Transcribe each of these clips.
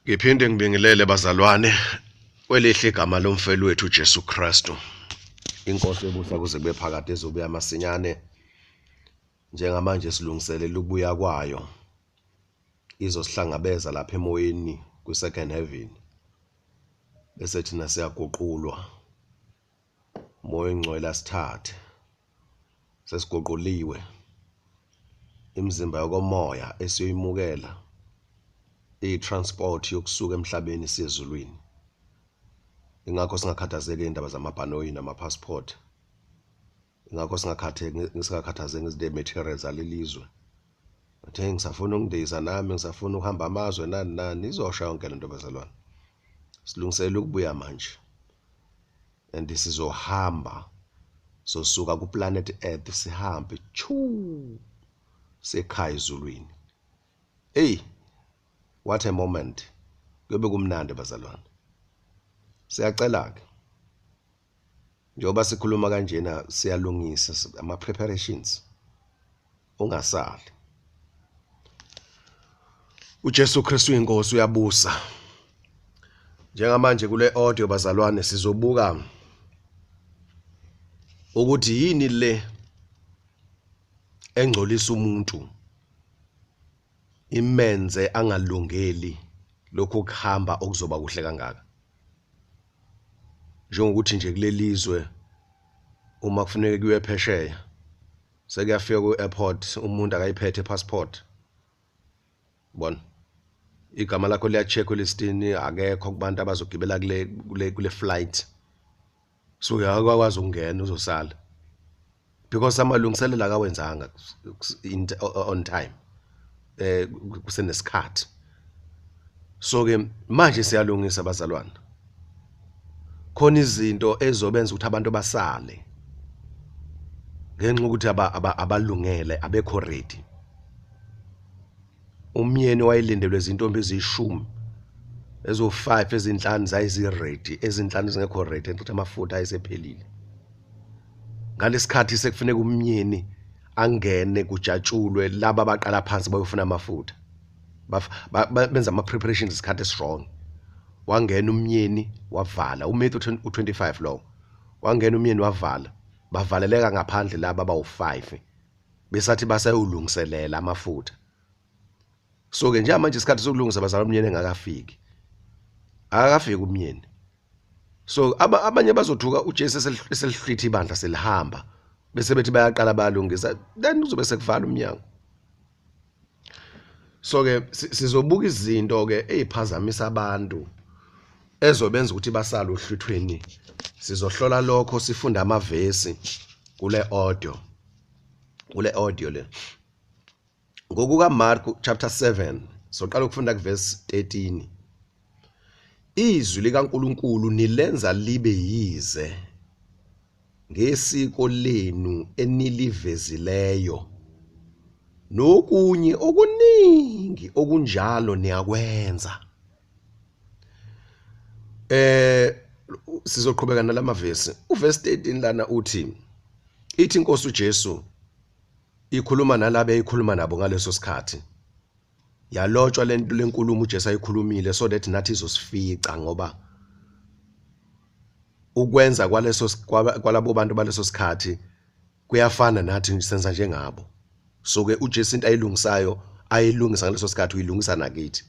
Ngiphinde ngibingelele bazalwane kwelihle igama lomfeli wethu uJesu Kristu. Inkosi ebusa kuze kube phakade ezobuya masinyane. Njengamanje silungiselela ukubuya kwayo. Izosihlangabeza lapha emoyeni kwi-second heaven. Bese thina siyaguqulwa. Moya ongcwele asithathe. Sesiguquliwe. Imizimba yokomoya esiyoyimukela iyi-transport yokusuka emhlabeni siye ezulwini. Ingakho singakhathazeki ngey'ndaba zamabhanoyi nama-passport. Ingakho singakhathazeki ngezinto ey'-material zaleli zwe. Uthe ngisafuna ukundiza nami ngisafuna ukuhamba amazwe nani nani, izosha yonke le nto bazalwane. Silungiselela ukubuya manje and sizohamba sosuka ku-planet Earth sihambe chu sekhaya ezulwini. Eyi, what a moment. Kuyobe kumnandi bazalwane. Siyacela-ke njengoba sikhuluma kanjena siyalungisa ama-preparations ungasali. UJesu Kristu inkosi uyabusa. Njengamanje kule audio bazalwane sizobuka ukuthi yini le engcolisa umuntu imenze angalungeli lokhu kuhamba okuzoba kuhle kangaka. Njengokuthi nje kuleli zwe uma kufuneka kuyiwe phesheya sekuyafika ku-airport umuntu akayiphethe i-passport bona igama lakho liya-check-wa elistini akekho kubantu abazogibela kule kule kule flight so akakwazi ukungena uzosala because amalungiselelo akawenzanga on time eh kusenesikhathi. So ke manje siyalungisa bazalwane, khona izinto ezobenza ukuthi abantu basale ngenxa ukuthi abalungele abekho ready. Umyeni wayelindelwe izintombi eziyishumi, ezo-5 ezinhlanu zayizi-ready, ezinhlanu zingekho ready ngenxa amafutha ayesephelile. Ngalesikhathi sekufuneka umyeni angene kujatshulwe, laba abaqala phansi bayofuna amafutha benza ama-preparations isikhathi esi-wrong. Wangena umyeni wavala, uMatthew u-25 lowo, wangena umyeni wavala, bavaleleka ngaphandle laba abawu-5 besathi basayolungiselela amafutha. So-ke njengamanje isikhathi sokulungisa bazalwa umyeni engakafiki, akakafiki umyeni. So abanye bazothuka uJesu eselihlwitha ibandla selihamba bese bethi bayaqala bayalungisa, then kuzobe sekuvala umnyango. So ke sizobuka izinto ke eziphazamisa abantu ezobenza ukuthi basale ohlwithweni. Sizohlola lokho sifunda amavesi kule audio, kule audio le. Ngokuka Mark chapter 7 soqala ukufunda kuverse 13. Izwi likaNkuluNkulu nilenza libe yize ngesiko lenu enilivezileyo, nokunye okuningi okunjalo niyakwenza. Sizoqhubeka nalamavesi. Uverse 13 lana uthi, ithi inkosi uJesu ikhuluma nalabo eyikhuluma nabo ngaleso sikhathi. Yalotshwa lento lenkulumo uJesu ayikhulumile so that nathi izosifica, ngoba ukwenza kwaleso kwalabo bantu baleso sikhathi kuyafana nathi senza njengabo. So ke uJesu into ayilungisayo ayilungisa ngaleso sikhathi uyilungisa nakithi.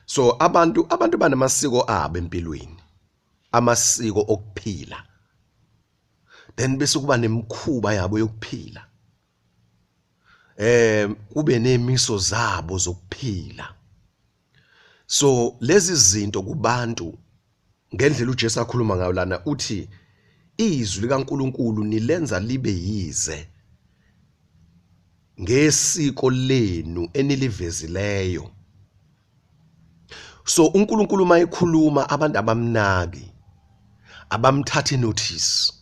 So abantu banamasiko abo empilweni, amasiko okuphila, then bese kuba nemikhuba yabo yokuphila, kube nemiso zabo zokuphila. So lezi zinto kubantu ngendlela uJesu akhuluma ngayo lana, uthi izwi likaNkuluNkulu nilenza libe yize ngesiko lenu enilivezileyo. So uNkulunkulu uma ekhuluma abantu abamnaki, abamthathi notice,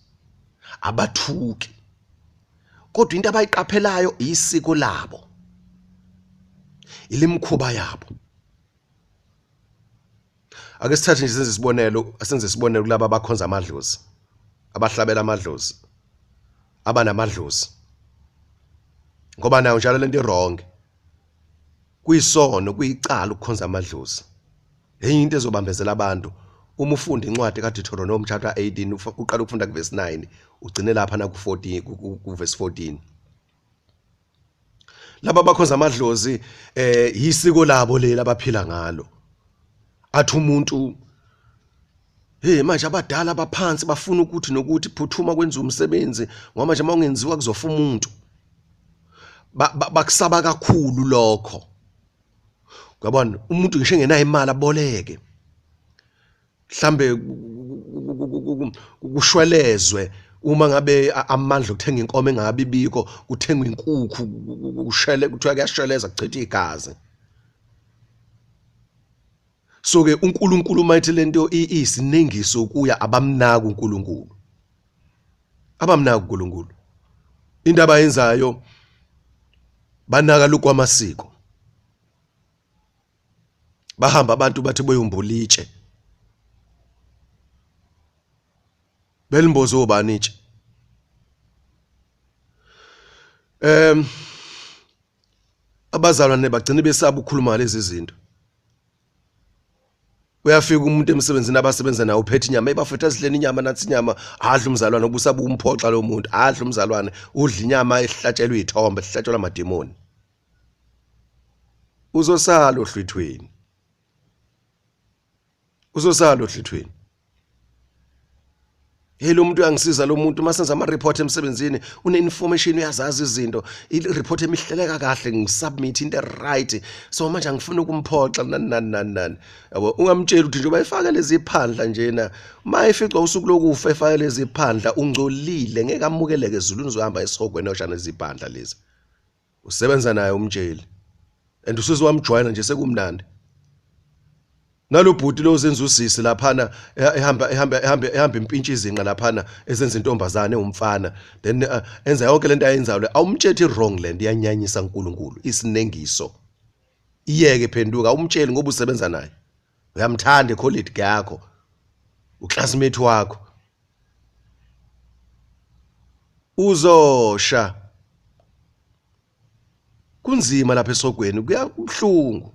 abathuki, kodwa into abayiqaphelayo isiko labo, ilimkhuba yabo. Ake sithathe nje senze isibonelo, asenze isibonelo kulaba abakhonza amadlozi, abahlabela amadlozi, abanamadlozi, ngoba nayo njalo lento i-wrong. Kuyisono, kuyicala ukukhonza amadlozi. Enye into ezobambezela abantu uma ufunda incwadi kaDeuteronomy chapter 18 uqala ukufunda kuverse 9 ugcine lapha na ku14 kuverse 14. Laba bakhonza amadlozi yisiko labo leli abaphila ngalo. Athi umuntu hey manje abadala abaphansi bafuna ukuthi nokuthi phuthuma kwenza umsebenzi ngoba manje mawungenziwa kuzofa umuntu. Bakusaba kakhulu lokho. Uyabona umuntu ngisho engenayo imali aboleke. Mhlambe kushwelezwe uma ngabe amandla okuthenga inkomo engabe ibikho kuthengwa inkukhu kushele kuthiwa kuyashweleza kuchitha igazi. So ke uNkulunkulu mayithi lento iyisinengiso kuya abamnaka uNkulunkulu. Abamnaka uNkulunkulu. Into abayenzayo banaka lokwamasiko. Bahamba abantu bathi boyombula itshe. Belimbozo obani itshe? Abazalwane bagcina besaba ukukhuluma lezi zinto. Uyafika umuntu emsebenzini abasebenza naye uphethe inyama, ebafethu azidleni inyama nathi inyama, adla umzalwane ubusaba ukumphoxa lo muntu, adla umzalwane udla inyama ehlatshelwe izithombe, ehlatshelwa amademoni. Uzosala ohlwithweni. Uzosala ohlwithweni. Hey lo muntu uyangisiza lo muntu masenza ama report emsebenzini une information uyazazi izinto i report emihleleka kahle ngisubmit into right so manje angifuni ukumphoxa nani nani nani nani yabo ungamtsheli ukuthi njengoba ifaka lezi phandla njena uma eficwa usuku lokufa efaka lezi phandla ungcolile ngeke amukeleke ezulwini uzohamba esihogweni oshana iziphandla lezi usebenza naye umtsheli and usuze wamjoyina nje sekumnandi nalobhuti lo uzenza usisi laphana ehamba ehamba ehamba ehamba impintshi izinqa laphana ezenza intombazane umfana then enza yonke lento ayenzayo le awumtshethi wrong lento iyanyanyisa uNkulunkulu isinengiso iyeke phenduka awumtsheli ngoba usebenza naye uyamthanda ecolleague yakho uclassmate wakho uzosha kunzima lapha esogweni kuyabuhlungu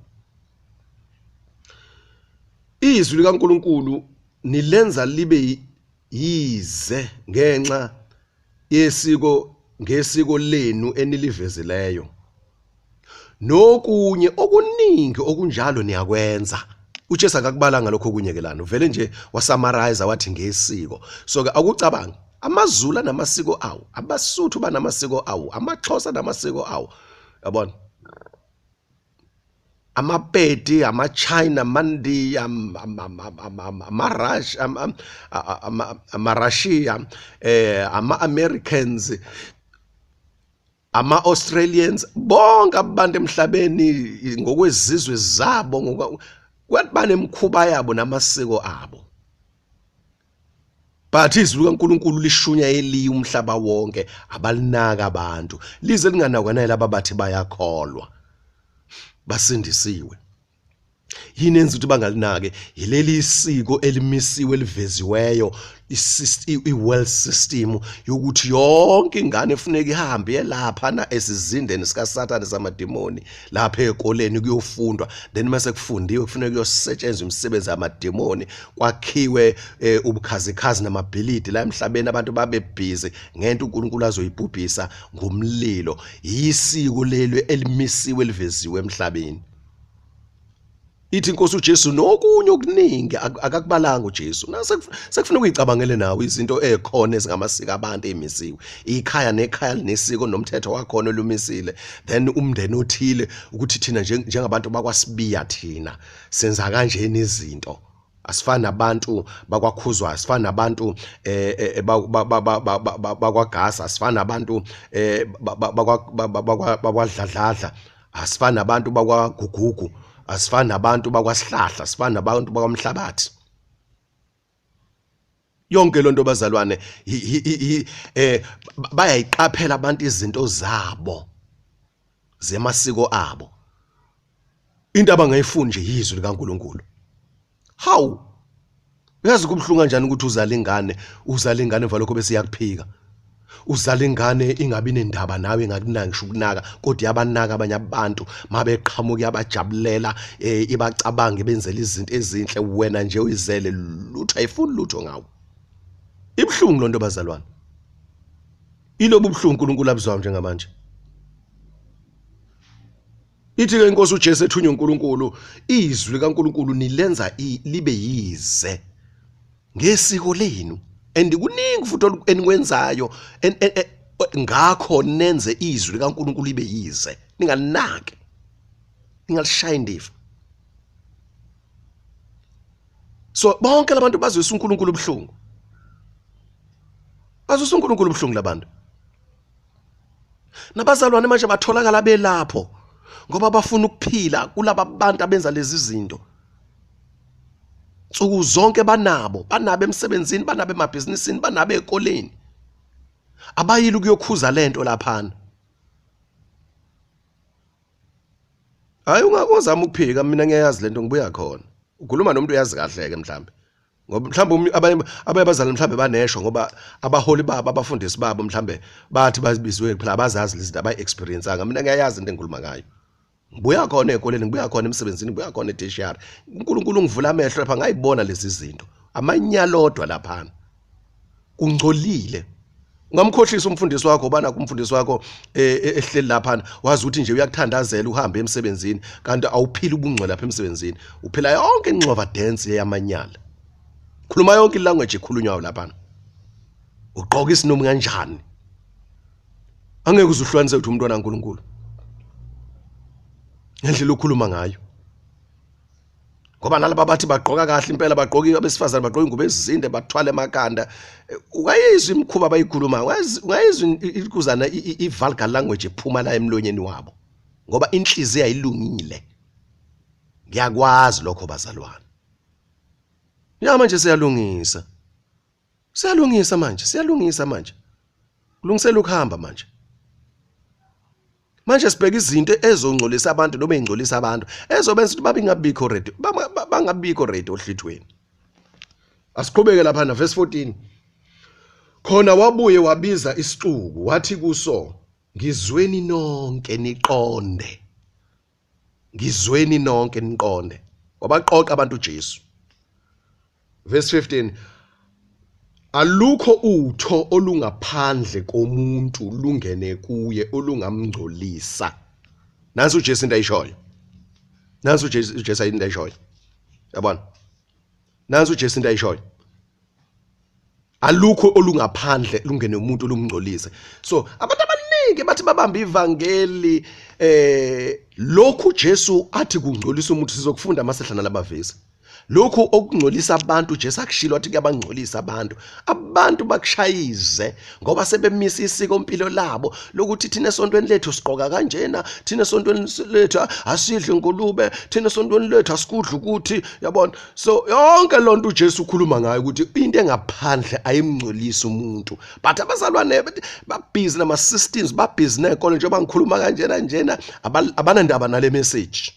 izwi likaNkuluNkulu nilenza libe yize ngenxa yesiko ngesiko lenu enilivezileyo nokunye okuningi okunjalo niyakwenza. uJesu akakubalanga lokho okunye ke lana, uvele nje wasummarize wathi ngesiko. So ke akucabangi amaZulu anamasiko awo, abaSuthu banamasiko awo, amaXhosa anamasiko awo, yabona amaPedi, amaChina, amaNdiya, amaRussia, amaRussia, ama-Americans, ama-Australians, bonke abantu emhlabeni ngokwezizwe zabo kwathi banemikhuba yabo namasiko abo. But izwi likaNkuluNkulu lishunya eliyi umhlaba wonke, abalinaka abantu lize linganakwa nalaba bathi bayakholwa basindisiwe. Yini enza ukuthi bangalinaki? Yileli isiko elimisiwe eliveziweyo, i-world system yokuthi yonke ingane efuneka ihambe yelapha na esizindeni sikaSathane samademoni lapha ezikoleni kuyofundwa, then mase kufundiwe kufuneka kuyosetshenzwa imisebenzi yamademoni, kwakhiwe ubukhazikhazi namabhilidi la emhlabeni, abantu babe busy ngento uNkulunkulu azoyibhubhisa ngomlilo. Yisiko lelo elimisiwe eliveziwe emhlabeni. Ithi inkosi uJesu nokunye okuningi akakubalanga uJesu. Sekufuna ukuyicabangele nawe izinto ezikhona ezingamasiko abantu ezimisiwe. Ikhaya nekhaya linesiko nomthetho wakhona olumisile. Then umndeni othile ukuthi thina njengabantu bakwaSibiya thina senza kanjeni izinto. Asifani nabantu bakwaKhuzwayo, asifani nabantu bakwaGasa, asifani nabantu bakwaDladladla, asifani nabantu bakwaGugugu, asifani nabantu bakwaSihlahla, asifani nabantu bakwaMhlabathi. Yonke lonto bazalwane bayayiqaphela abantu izinto zabo zemasiko abo. Into abangayifuni nje yizwi likaNkuluNkulu. Hawu, uyazi kubuhlungu kanjani ukuthi uzala ingane, uzala ingane emva lokho bese iyakuphika. Uzala ingane ingabi nendaba nawe, ingakunaki ngisho ukunaka, kodwa iyabanaka abanye abantu mabeqhamuka, iyabajabulela, ibacabange, benzela izinto ezinhle, wena nje uyizele lutho, ayifuni lutho ngawe. Ibuhlungu lonto bazalwane, ilobu buhlungu uNkulunkulu abuzwayo njengamanje. Ithi ke inkosi uJesu ethunywe uNkulunkulu, izwi likaNkulunkulu nilenza libe yize ngesiko lenu, and kuningi futhi enikwenzayo ngakho nenze izwi likaNkulunkulu libe yize, ningalinaki, ningalishayi indiva. So bonke labantu bazwisa uNkulunkulu ubuhlungu, bazwisa uNkulunkulu ubuhlungu labantu. Nabazalwane manje batholakala belapho ngoba bafuna ukuphila kulaba bantu abenza lezi zinto nsuku zonke, banabo banabo emsebenzini, banabo emabhizinisini, banabo ezikoleni, abayile ukuyokhuza lento laphana. Hayi, ungazama ukuphika, mina ngiyayazi lento, ngibuya khona. Ukhuluma nomuntu uyazi kahle ke mhlambe, ngoba mhlawumbe abanye abanye abazali mhlawumbe banesho, ngoba abaholi babo, abafundisi babo mhlawumbe bathi bazibiziwe phela, abazazi lezi zinto, abayi-experience-anga. Mina ngiyayazi into engikhuluma ngayo, ngibuya khona ey'koleni, ngibuya khona emsebenzini, ngibuya khona e-tertiary. UNkulunkulu ungivula amehlo lapha, ngayibona lezi zinto, amanyala odwa laphana, kungcolile. Ungamkhohlisa umfundisi wakho, ubana kumfundisi wakho ehleli laphana, wazi ukuthi nje uyakuthandazela uhambe emsebenzini, kanti awuphili ubungcwele lapha emsebenzini, uphila yonke ingxova dance yamanyala, khuluma yonke ilanguage ekhulunywayo laphana, ugqoka isinomi kanjani, angeke uzuhlukanise ukuthi umntwana kaNkulunkulu ngendlela okhuluma ngayo. Ngoba nalaba bathi bagqoka kahle impela, bagqoka, abesifazane bagqoka ingubo ezinde, bathwale emakanda, ungayizwa imikhuba abayikhulumayo, ungayizwa ikuzana i-vulgar language ephuma la emlonyeni wabo, ngoba inhliziyo ayilungile. Ngiyakwazi lokho bazalwane. Ya, manje siyalungisa, siyalungisa manje, siyalungisa manje, kulungisela ukuhamba manje. Manje sibheka izinto ezongcolisa abantu noma ezingcolisa abantu, ezobenza ukuthi babe ingabikho ready, bangabikho ready ohlithweni. Asiqhubeke lapha na verse 14. Khona wabuye wabiza isixuku, wathi kuso, ngizweni nonke niqonde, ngizweni nonke niqonde. Wabaqoqa abantu uJesu. Verse 15, alukho utho olungaphandle komuntu lungene kuye olungamngcolisa. Nansi uJesu into ayishoyo, nansi uJesu into ayishoyo, yabona, nansi uJesu into ayishoyo, alukho olungaphandle lungene umuntu olumngcolise. So abantu abaningi bathi babamba ivangeli, lokhu Jesu athi kungcolisa umuntu, sizokufunda masehla nalabavesi. Lokhu okungcolisa abantu Jesu akushilo, wathi kuyabangcolisa abantu. Abantu bakushayize ngoba sebemisa isiko mpilo labo lokuthi thina esontweni lethu sigqoka kanjena, thina esontweni lethu asidli ingulube, thina esontweni lethu asikudli ukuthi, yabona. So yonke lonto uJesu ukhuluma ngayo ukuthi into engaphandle ayimngcolisi umuntu, but abazalwane babhizi nama systems, babhizi nekole, njengoba ngikhuluma kanjena njena, abanandaba nale message,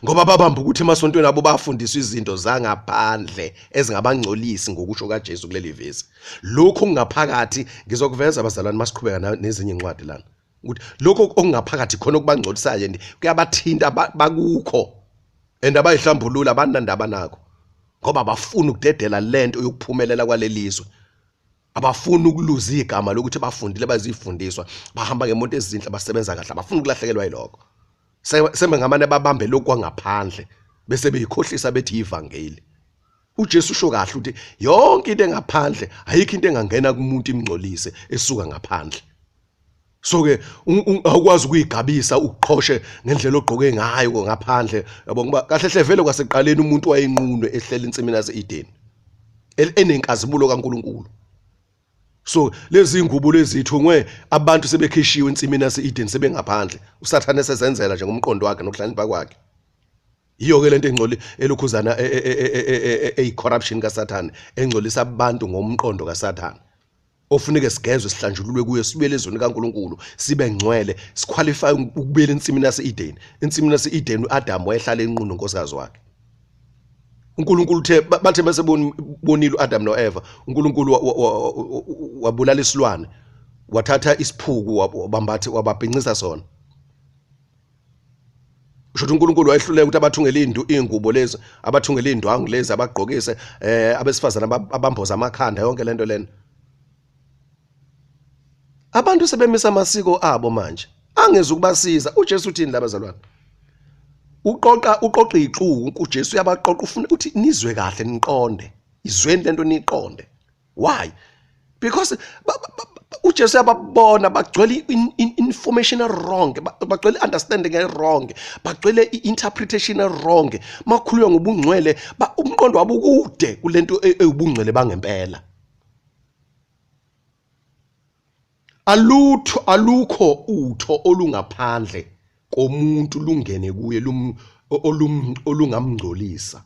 ngoba babamba ukuthi emasontweni abo bafundiswa izinto zangaphandle ezingabangcolisi ngokusho kaJesu kuleli vesi. Lokhu okungaphakathi ngizokuveza abazalwane masiqhubeka nezinye incwadi lana, ukuthi lokho okungaphakathi khona okubangcolisayo and kuyabathinta, bakukho and abayihlambulula, abanandaba nakho, ngoba bafuna ukudedela lento yokuphumelela kwalelizwe, abafuni ukuluza igama lokuthi bafundile, bazifundiswa, bahamba ngemoto ezinhle, basebenza kahle, abafuni ukulahlekelwa yilokho. Sembe ngamane babambe lokhu kwangaphandle bese beyikhohlisa bethi ivangeli. uJesu usho kahle ukuthi yonke into engaphandle, ayikho into engangena kumuntu imngcolise esuka ngaphandle. So ke awukwazi ukuyigabisa uqhoshe ngendlela ogqoke ngayo ngaphandle, yabo, ngoba kahle hle vele kwasekuqaleni umuntu wayenqunwe ehleli ensimini yase-Eden enenkazimulo kaNkuluNkulu. So lezi ngubo lezi ithungwe abantu sebekhishiwe ensimini yase-Eden, sebengaphandle, uSathane esezenzela nje ngomqondo wakhe nokuhlakanipha kwakhe. Yiyo ke lento engcoli elokhuzana eyi-corruption kaSathane, engcolisa abantu ngomqondo kaSathane, ofuneke sigezwe, sihlanjululwe kuyo, sibuyele ezweni kaNkuluNkulu, sibe ngcwele, siqualify ukubuyela ensimini yase-Eden. Ensimini yase-Eden uAdam wayehlala enqunu nonkosikazi wakhe. uNkulunkulu uthe bathe bese bonile uAdam noEva, uNkulunkulu wabulala isilwane, wathatha isiphuku wabambatha wababhincisa sona. Usho ukuthi uNkulunkulu wayehluleka ukuthi abathungele indu ingubo lezi, abathungele indwangu lezi, abagqokise abesifazana abamboza amakhanda, yonke lento lena. Abantu sebemisa amasiko abo manje angeze ukubasiza. uJesu uthini laba bazalwane? Uqoqa ixuku, uJesu uyabaqoqa, ufuna uthi nizwe kahle, niqonde, izweni lento niqonde. Why? Because uJesu uyababona bagcwele information wrong, bagcwele understanding wrong, bagcwele interpretation wrong. Makhulunywa ngobungcwele, umqondo wabo ukude kulento ewubungcwele bangempela. Alutho, alukho utho olungaphandle komuntu lungene kuye olungamngcolisa,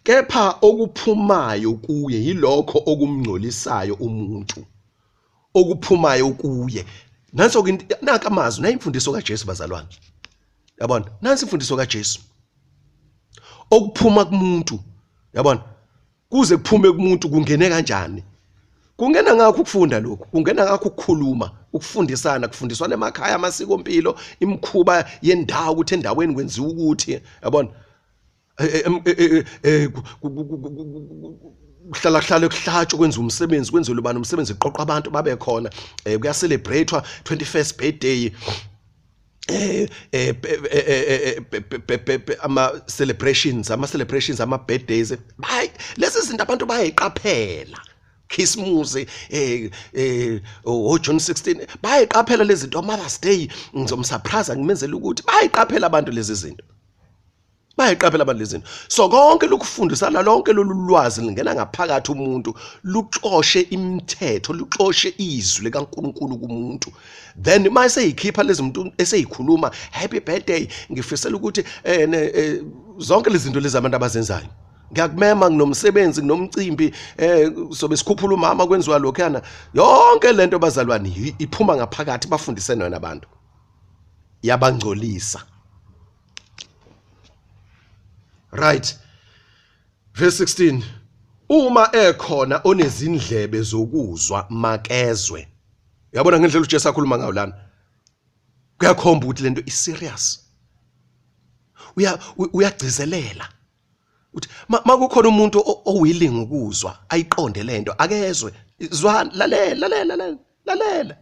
kepha okuphumayo kuye yilokho okumngcolisayo umuntu. Okuphumayo kuye, nanso ke naka amazwi, nayi imfundiso kaJesu bazalwane. Yabona, nansi imfundiso kaJesu. Okuphuma kumuntu, yabona, kuze kuphume kumuntu kungene kanjani? Kungena ngakho ukufunda lokhu, kungena ngakho ukukhuluma, ukufundisana, kufundiswana emakhaya, amasiko empilo, imikhuba yendawo, ukuthi endaweni kwenziwa ukuthi, yabona, kuhlala kuhlale kuhlatshwe, kwenziwa umsebenzi, kwenziwe ubani umsebenzi, kuqoqa abantu babe khona, kuya celebratewa 21st birthday, ama celebrations, ama celebrations, ama birthdays. Bayi lezi zinto abantu bayayiqaphela. Christmas, o June 16, bayayiqaphela lezi zinto. Mother's Day ngizomsurprise, ngimenzele ukuthi, bayayiqaphela abantu lezi zinto, bayayiqaphela abantu lezi zinto. So konke lokufundisana, lonke lolu lwazi lingena ngaphakathi umuntu, luxoshe imithetho, luxoshe izwi likaNkuluNkulu kumuntu. Then uma eseyikhipha lezi muntu eseyikhuluma happy birthday, ngifisela ukuthi zonke lezi zinto lezi abantu abazenzayo, ngiyakumema, nginomsebenzi, nginomcimbi, sobe sikhuphula umama, kwenziwa lokhuyana, yonke lento bazalwane iphuma ngaphakathi. Bafundise nona abantu, yabangcolisa. Right, verse 16, uma ekhona onezindlebe zokuzwa makezwe. Uyabona ngendlela uJesu akhuluma ngayo lana, kuyakhomba ukuthi lento i serious. Uyagcizelela uthi makukhona umuntu owilling ukuzwa ayiqonde lento, akezwe. Zwa, lalela, lalela, lalela, lalela.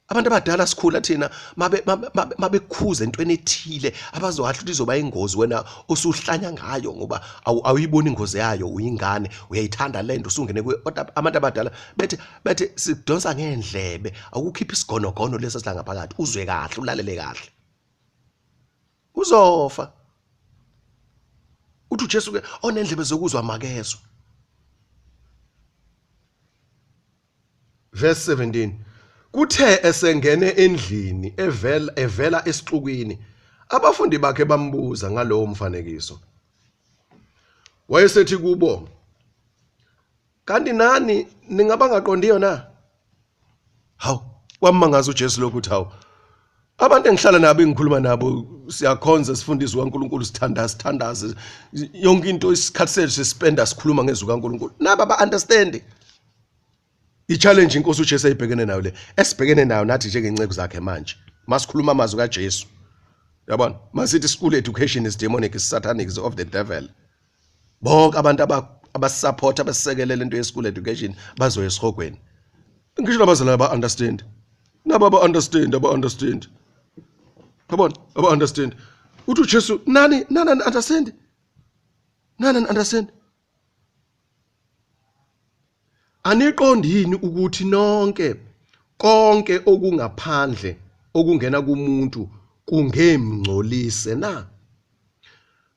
Abantu abadala sikhula thina, mabe mabekhuza entweni ethile abazohahla ukuthi izoba ingozi, wena usuhlanya ngayo ngoba awuyiboni ingozi yayo, uyingane, uyayithanda lento usungene kuyo. Kodwa abantu abadala bethi sidonsa ngendlebe, akukhipha isigonogono lesi esila ngaphakathi, uzwe kahle, ulalele kahle, uzofa. Uthi uJesu ke, onendlebe zokuzwa makezwe. Verse 17, kuthe esengene endlini evela esixukwini, abafundi bakhe bambuza ngalowo mfanekiso. Wayesethi kubo, kanti nani ningabangaqondiyo na? Hawu, kwammangaza uJesu lokhu, uthi hawu, abantu engihlala nabo, engikhuluma nabo, siyakhonza, sifunda izwi kaNkuluNkulu, sithandaza, sithandaze yonke into, isikhathi sethu sispenda sikhuluma ngezwi kaNkuluNkulu, naba ba understand. I-challenge inkosi uJesu ayibhekene nayo le esibhekene nayo nathi njengenceku zakhe manje, masikhuluma amazwi kaJesu, yabona, masithi school education is demonic, is satanic, is of the devil, bonke abantu abasupport, abasekele lento ye school education bazoya esihogweni. Ngisho nabazalwane aba understand, naba aba understand, aba understand, yabona, aba understand. Uthi uJesu, nani nani understand, nani understand, aniqondi yini ukuthi nonke konke okungaphandle okungena kumuntu kungemngcolise na?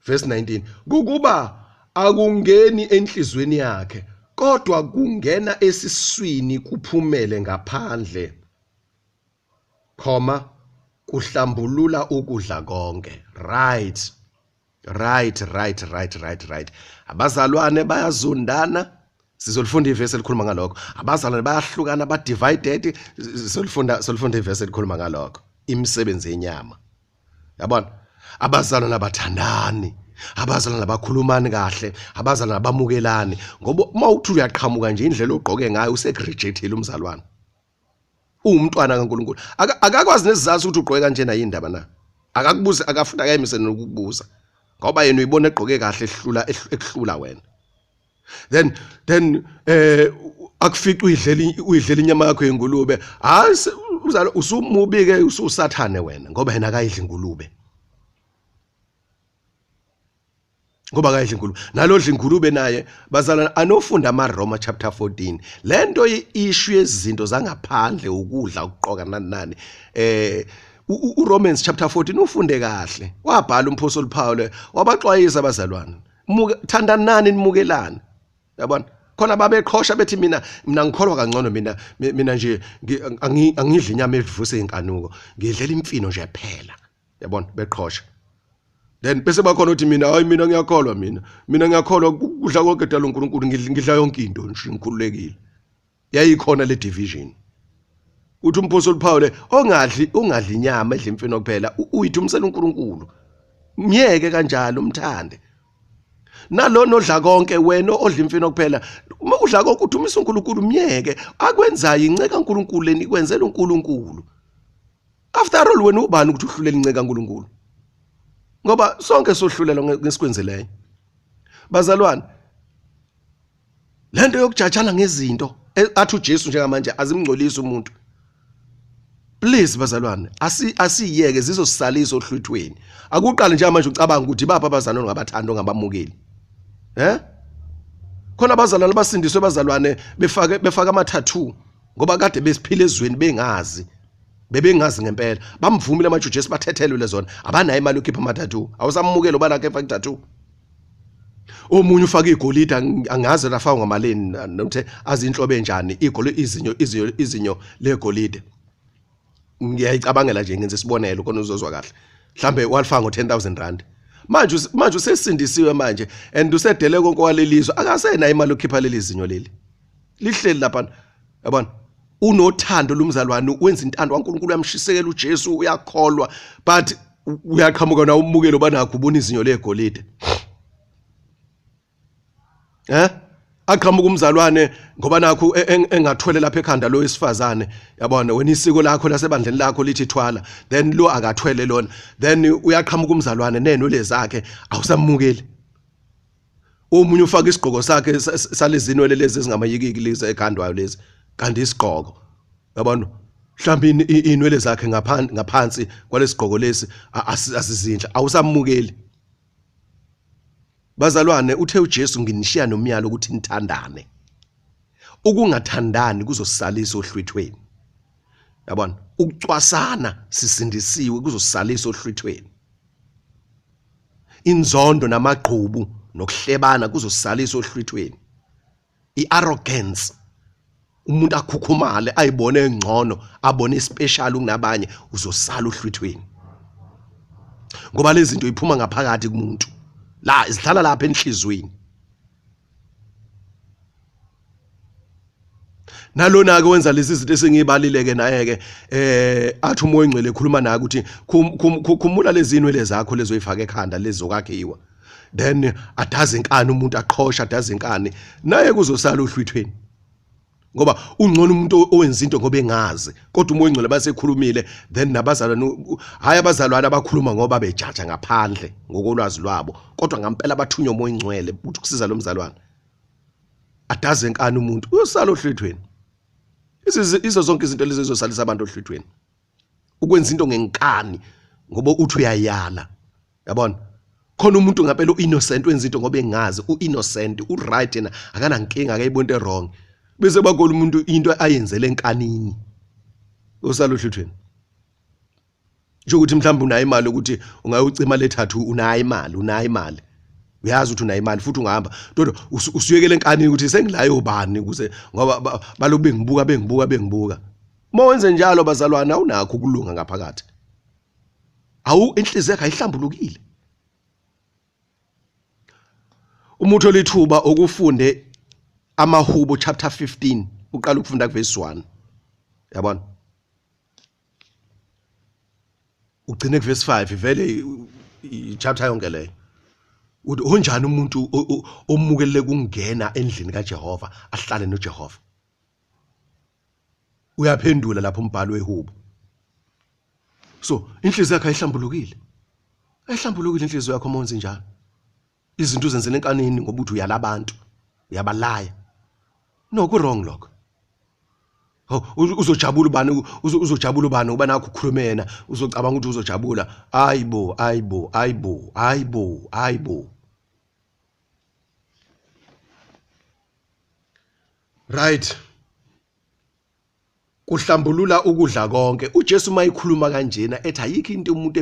Verse 19, kukuba akungeni enhlizweni yakhe, kodwa kungena esiswini kuphumele ngaphandle, khoma kuhlambulula ukudla konke. Right, right, right, right, right, right. Abazalwane bayazondana, sizolifunda ivesi elikhuluma ngalokho. Abazalwane bayahlukana, ba divided, sizolifunda ivesi elikhuluma ngalokho. Imisebenzi yenyama, yabona, abazalwane abathandani. Abazalwane abakhulumani kahle, abazalwane abamukelani, ngoba uma uthi uyaqhamuka nje indlela ogqoke ngayo usekurejectile umzalwane. Uwumntwana kaNkulunkulu. Akakwazi nesizathu ukuthi ugqoke kanjena yini ndaba na? Akakubuze, akafuna akayimise nokukubuza. Ngoba yena uyibona egqoke kahle ehlula ekuhlula wena. Then akufica uyidlela inyama yakho yengulube. Hayi uzalo usumubi ke, ususathane wena ngoba yena akayidli ingulube. Ngoba akayidli ingulube. Nalodla ingulube naye bazalwane anofunda amaRoma chapter 14. Lento i-issue yezinto zangaphandle, ukudla, ukuqoka nani nani. uRomans chapter 14 ufunde kahle. Wabhala umpostoli Paul wabaxwayisa abazalwane. Thandanani nimukelane. Yabona? Khona babeqhosha bethi mina ngikholwa kangcono, mina nje angidli inyama evuse inkanuko, ngidlela imfino nje phela. Yabona, beqhosha. Then bese bakhona uthi mina hayi, mina ngiyakholwa, mina ngiyakholwa ukudla konke dala uNkulunkulu, ngidla yonke into nje ngikhululekile. Yayikhona le division. Uthi umpostoli Paul ongadli inyama, edla imfino kuphela, uyithumisela uNkulunkulu. Myeke kanjalo, umthande. Nalona odla konke, wena odla imfino kuphela, uma udla konke uthumisa uNkulunkulu, myeke. Akwenzayo inceka kaNkulunkulu leni kwenzela uNkulunkulu. After all wena ubani ukuthi uhlulele inceka kaNkulunkulu? Ngoba sonke sohlulelwa ngesikwenzileyo. Bazalwane, lento yokujajana ngezinto athi uJesu njengamanje azimngcolisi umuntu. Please bazalwane, asiyeke, zizosisalisa ohlwithweni. Akuqale njengamanje ucabanga ukuthi bapha abazalwane ongabathanda ongabamukeli. Khona abazalwane abasindiswe bazalwane befaka ama tattoo ngoba kade besiphila ezweni bengazi. Bebengazi ngempela. Bamvumile amaJuda bathethelwe lezona. Abanayo imali yokukhipha ama tattoo. Awusamukeli uba lakhe efaka tattoo. Omunye ufaka igolide, angazi lafaka ngamalini nokuthi azinhlobo enjani igolide, izinyo, izinyo, izinyo legolide. Ngiyayicabangela nje, ngenza isibonelo khona uzozwa kahle. Mhlambe walifaka ngo 10,000 rand. Manje usesindisiwe manje and usedele konke walelizwe, akasenayo imali yokukhipha leli zinyo leli. Lihleli lapha, yabona? Unothando lumzalwane, wenza intando kaNkulunkulu, uyamshisekela uJesu, uyakholwa, but uyaqhamuka na umukelo banakho ubona izinyo legolide. Aqhamuka umzalwane ngoba nakho engathwele lapha ekhanda lo wesifazane, yabona wena isiko lakho lasebandleni lakho lithi thwala, then lo akathwele lona, then uyaqhamuka umzalwane nenwele zakhe awusamukeli. Omunye ufaka isigqoko sakhe salezinwele lezi ezingamayikiki lezi ekhandwayo lezi, kanti isigqoko, yabona, mhlawumbe inwele zakhe ngaphansi kwalesigqoko lesi asizinhle, awusamukeli. Bazalwane, uthe uJesu nginishiya nomyalo ukuthi nithandane. Ukungathandani kuzosisalisa ohlwithweni. Yabona, ukucwasana sisindisiwe kuzosisalisa ohlwithweni. Inzondo namagqubu nokuhlebana kuzosisalisa ohlwithweni. I-arrogance, umuntu akhukhumale ayibone engcono, abone ispecial kunabanye, uzosala ohlwithweni. Ngoba lezi zinto iphuma ngaphakathi kumuntu, la zihlala lapha enhlizweni. Nalona ke wenza lezi zinto esengibalile ke naye ke, athi uMoya oNgcwele ekhuluma naye ukuthi khumula lezi inwele zakho lezo oyifaka ekhanda lezi zokwakhiwa, then adaze inkani umuntu, aqhosha adaze inkani, naye kuzosala ohlwithweni. Ngoba ungcono umuntu owenza into ngoba engazi, kodwa uMoya oNgcwele basekhulumile, then nabazalwane, hayi abazalwane abakhuluma ngoba bejaja ngaphandle ngokolwazi lwabo, kodwa ngempela bathunywa uMoya oNgcwele ukuthi kusiza lo mzalwane. Adaze inkani umuntu, uyosala ohlwithweni. Izo zonke izinto lezi ezizosalisa abantu ohlwithweni. Ukwenza into ngenkani ngoba uthi uyayala. Yabona? Khona umuntu ngempela uinnocent wenza into ngoba engazi, uinnocent, uright yena, akanankinga, akayiboni into wrong. Bese bakola umuntu into ayenzele enkanini. Usala ohlwithweni. Nje ukuthi mhlawumbe unayo imali ukuthi ungayocima le tattoo, unayo imali, unayo imali. Uyazi ukuthi unayo imali futhi ungahamba. Kodwa usuyekele enkanini ukuthi sengilayo bani ukuze ngoba baloku bengibuka, bengibuka, bengibuka. Uma wenze njalo bazalwane awunakho ukulunga ngaphakathi. Awu, inhliziyo yakho ayihlambulukile. Umuntu olithuba ukufunde amaHubo chapter 15, uqala ukufunda kuverse 1. Yabona? Ugcine kuverse 5, vele i-chapter yonke leyo. Uthi onjani umuntu omukele kungena endlini kaJehova ahlale noJehova? Uyaphendula lapho umbhalo wehubo. So inhliziyo yakhe ayihlambulukile. Ayihlambulukile inhliziyo yakho uma wenze njalo. Izinto uzenzela enkanini ngoba uthi uyala abantu, uyabalaya. No, ku wrong lokho. Hawu uzojabula ubani, uzojabula ubani ngoba nakho ukhulume yena, uzocabanga ukuthi uzojabula. Ayibo, ayibo, ayibo, ayibo, ayibo. Right. Kuhlambulula ukudla konke. UJesu uma ekhuluma kanjena ethi ayikho into umuntu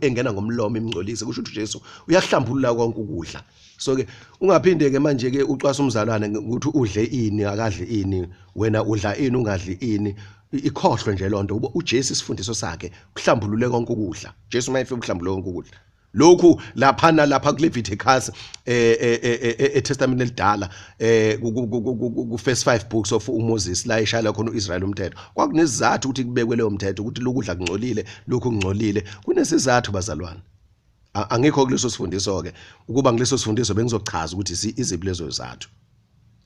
engena ngomlomo imngcolise, kusho ukuthi uJesu uyahlambulula konke ukudla. So ke ungaphinde ke manje ke ucwasa umzalwane ukuthi udle ini akadli ini, wena udla ini ungadli ini, ikhohlwe nje lonto. UJesu isifundiso sakhe kuhlambulule konke ukudla. Jesu uma efika uhlambulule konke ukudla. Lokhu laphana lapha kuLeviticus eTestament elidala ku first 5 books of uMoses la eshayela khona uIsrael umthetho, kwakunesizathu ukuthi kubekwe leyo mthetho ukuthi lokudla kungcolile, lokhu kungcolile. Kunesizathu bazalwane. Angikho kuleso sifundiso ke, ukuba ngileso sifundiso bengizochaza ukuthi iziphi lezo zizathu.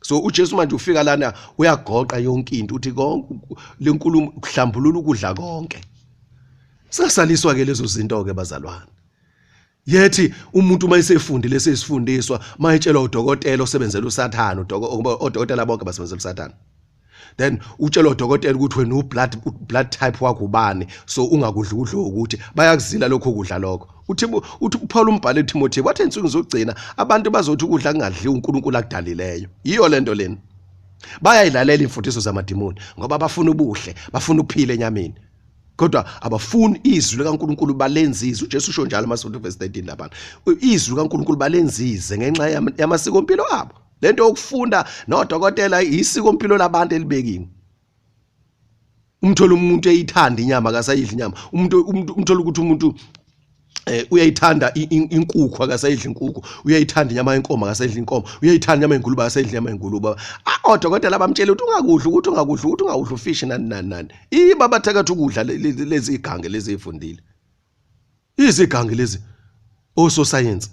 So uJesu manje ufika lana uyagoqa yonke into, uthi konke lenkulumo kuhlambulula ukudla konke. Singasaliswa ke lezo zinto ke bazalwane. Yethi umuntu uma esefundile esesifundiswa, mayetshelwa udokotela osebenzela uSathane, odokotela bonke basebenzela uSathane. Then utshelwa udokotela ukuthi wena u blood type wakho ubani, so ungakudli ukudla ukuthi bayakuzila lokho kudla lokho. Uthi uPaul umbhale uTimothy wathi ensukwini zokugcina abantu bazothi ukudla kungadliwa uNkulunkulu akudalileyo. Yiyo lento lena. Bayayilalela imfundiso zamadimoni ngoba bafuna ubuhle, bafuna ukuphila enyameni. Kodwa abafuni izwi likaNkulunkulu balenzize. uJesu usho njalo masifunda verse 13 lapha. Izwi likaNkulunkulu balenzize ngenxa yamasiko empilo abo. Lento yokufunda nodokotela isiko empilo labantu elibekiwe. Umthola umuntu eyithanda inyama akasayidli inyama. Umuntu umthola ukuthi umuntu uyayithanda inkukhu akasayidli inkukhu, uyayithanda inyama yenkomo akasayidli inkomo, uyayithanda inyama yengulube akasayidli inyama yengulube. Odokotela bamtshela ukuthi ungakudli, ukuthi ungakudli, ukuthi ungakudli ufish nani nani nani. Iba bathakatha ukudla lezi igange lezi ezifundile. Izigange lezi ososayensi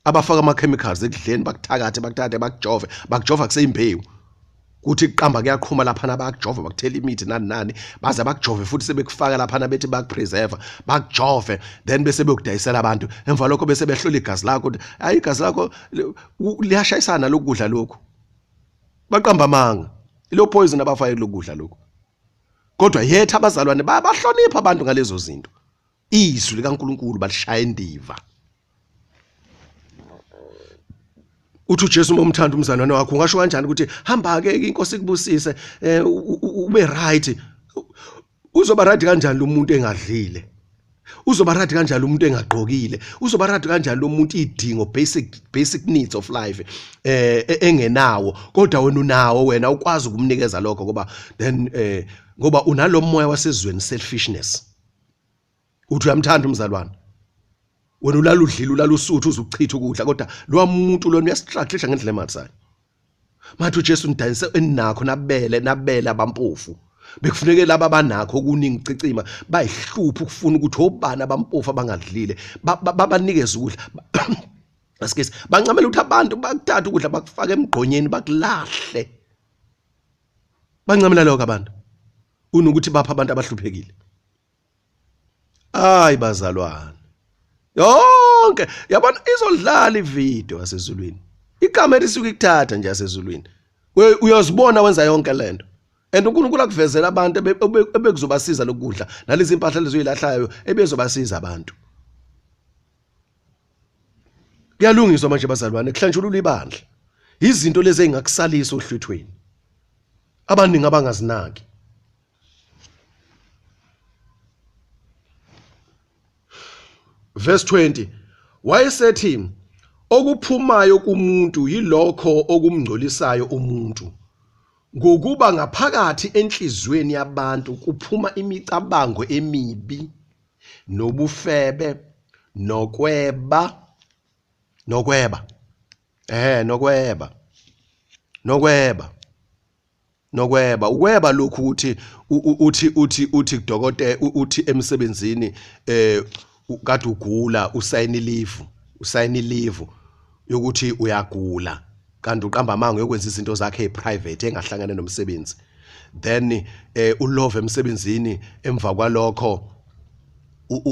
abafaka ama chemicals ekudleni, bakuthakathe, bakuthathe, bakujove, bakujova kuseyimbewu. Kuthi kuqamba kuyaqhuma laphana, bayakujova, bakuthela imithi nani nani, baze bakujove futhi sebekufaka laphana bethi bakupreserve, bakujove, then bese beyokudayisela abantu. Emva lokho bese behlola igazi lakho ukuthi hayi igazi lakho liyashayisana lokudla lokhu. Baqamba amanga. Ilo poison abafake lokudla lokhu. Kodwa yethu abazalwane bayabahlonipha abantu ngalezo zinto. Izwi likaNkulunkulu balishaya indiva. Uthi uJesu uma umthanda umzalwane wakho ungasho kanjani ukuthi hamba ke inkosi ikubusise, ube right. Uzoba right kanjani lo muntu engadlile? Uzoba right kanjani lo muntu engagqokile? Uzoba right kanjani lo muntu idingo basic needs of life engenawo, kodwa wena unawo, wena ukwazi ukumnikeza lokho ngoba then ngoba unalomoya wasezweni selfishness. Uthi uyamthanda umzalwane, wena ulala udlile, ulala usuthu, uzuchitha ukudla, kodwa lo muntu lona uyastruggle ngendlela emalisayo. Mathi uJesu nidayise enakho, nabele, nabele abampofu. Bekufuneke laba abanakho okuningi cicima bayihlupha ukufuna ukuthi obani abampofu abangadlile babanikeze ukudla. Asikisi bancamela ukuthi abantu bakuthathe ukudla bakufake emgqonyeni bakulahle. Bancamela lokho abantu unokuthi bapha abantu abahluphekile. Hayi bazalwane, yonke yabona izodlala ivideo yasezulwini, ikamera isuke ikuthatha nje yasezulwini, uyozibona wenza yonke lento. And uNkulunkulu akuvezela abantu ebekuzobasiza lokudla nalezi impahla lezoyilahlayo ebezobasiza abantu. Kuyalungiswa manje bazalwane, kuhlanjululwa ibandla. Izinto lezi engakusalisa ohlwithweni abaningi abangazinaki. Verse 20, wayesethi okuphumayo kumuntu yilokho okumngcolisayo umuntu, ngokuba ngaphakathi enhliziyweni yabantu kuphuma imicabango emibi nobufebe nokweba, nokweba, nokweba, nokweba, nokweba. Ukweba lokhu ukuthi uthi, uthi, uthi kudokotela, uthi emsebenzini, kade ugula usayina ilifu, Usayina i-leave yokuthi uyagula kanti uqamba amanga uyokwenza izinto zakhe eprivate engahlangene nomsebenzi. Then ulove emsebenzini, emva kwalokho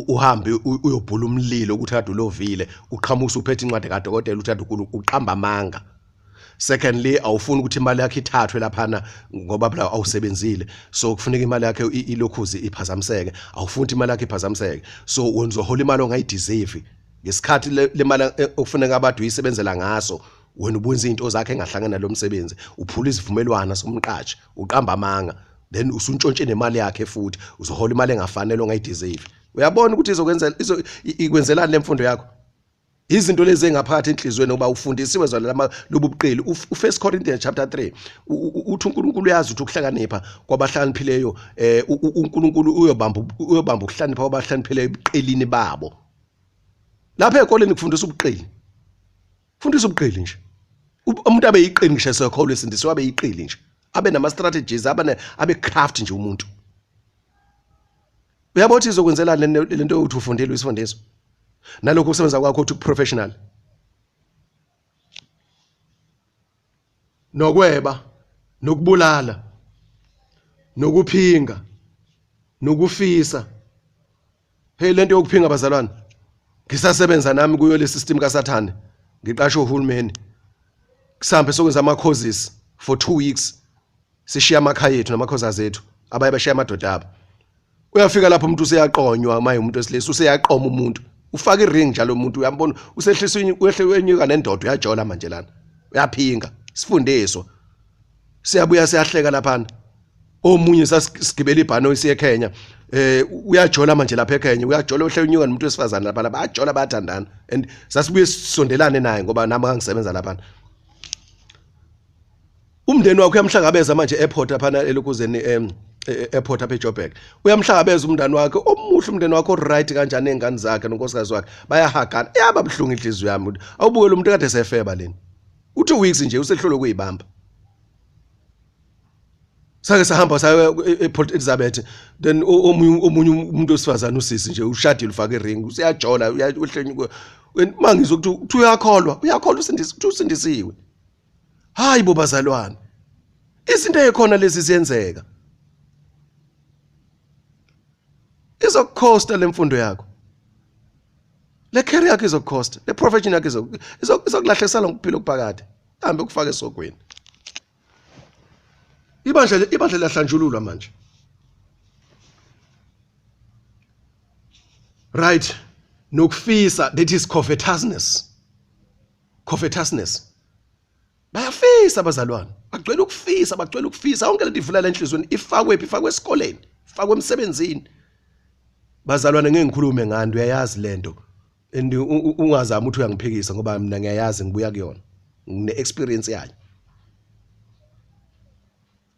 uhambe uyobhula umlilo ukuthi kade ulovile, uqhamusa uphethe incwadi kadokotela uthi kade uqamba amanga. Secondly, awufuni ukuthi imali yakhe ithathwe laphana ngoba phela awusebenzile, so kufuneka imali yakhe ilokhuze iphazamiseke. Awufuni ukuthi imali yakhe iphazamiseke, so wena uzohola imali ongayideserve ngesikhathi le mali okufuneka abantu uyisebenzela ngaso. Wena ubuwenza izinto zakhe engahlangana nalo msebenzi, uphula isivumelwano somqashi, uqamba amanga, then usuntshontshe nemali yakhe futhi uzohola imali engafanele ongayideserve. Uyabona ukuthi ikwenzelani le mfundo yakho? Izinto lezi engaphakathi enhliziyweni ngoba ufundisiwe zona lama lobu buqili. U1 Corinthians chapter 3 uthi uNkulunkulu uyazi ukuthi ukuhlakanipha kwabahlakaniphileyo, uNkulunkulu uyobamba ukuhlakanipha kwabahlakaniphileyo ebuqilini babo. Lapha ezikoleni kufundiswa ubuqili, fundisa ubuqili nje. Umuntu abe yiqili ngisho esekholwa esindisiwe, abe yiqili nje, abe nama strategies, abe craft nje umuntu. Uyabona ukuthi izokwenzelani lento yokuthi ufundile isifundiso nalokhu kusebenza kwakho uthi professional. Nokweba, nokubulala, nokuphinga, nokufisa. Hey, lento yokuphinga bazalwane, ngisasebenza nami kuyo le system kaSathane, ngiqashwe uhulumeni, kusambe sokwenza ama courses for 2 weeks, sishiya amakhaya ethu namakhosazi ethu, abaye bashiya amadoda abo. Uyafika lapho umuntu useyaqonywa, maye umuntu wesilisa useyaqoma umuntu, ufaka iring njalo umuntu uyambona usehlisa wenyuka nendoda, uyajola manje lana, uyaphinga. Sifundiswa siyabuya siyahleka laphana. Omunye sasigibela ibhanoyi siye eKenya, uyajola manje lapha eKenya, uyajola uhle unyuka nomuntu wesifazane lapha, bayajola bayathandana, and sasibuye sisondelane naye ngoba nami ngangisebenza lapha. Umndeni wakhe uyamhlangabeza manje airport laphana elokuzeni, airport apha eJoburg, uyamhlangabeza umndeni wakhe omuhle, umndeni wakhe oright kanjani, nezingane zakhe nonkosikazi wakhe bayahagana. Yaba buhlungu inhliziyo yami ukuthi awubukele umuntu kade sefeba leni, u2 weeks nje usehlolo kuyibamba. Sake sahamba saya ePort Elizabeth, then omunye umuntu wesifazane usisi nje ushadile, ufaka iring, useyajola, uyahlenyuka. Mangizwe ukuthi uyakholwa, uyakholwa usindisi, uthi usindisiwe. Hayi bo bazalwane, izinto ezikhona lezi ziyenzeka. Izokukhosta lemfundo yakho, le career yakho izokukhosta, le profession yakho izokulahlekisela ngokuphila okuphakade, hambe ukufaka esogweni. Ibandla liyahlanjululwa manje. Right, nokufisa, that is covetousness. Covetousness, bayafisa abazalwane, bagcwele ukufisa, bagcwele ukufisa. Yonke lento ivula la enhliziyweni, ifakwe phi? Ifakwe esikoleni, ifakwe emsebenzini. Bazalwane, ngeke ngikhulume ngani, uyayazi lento, and ungazami ukuthi uyangiphikisa ngoba mina ngiyayazi, ngibuya kuyona, ngine experience yayo.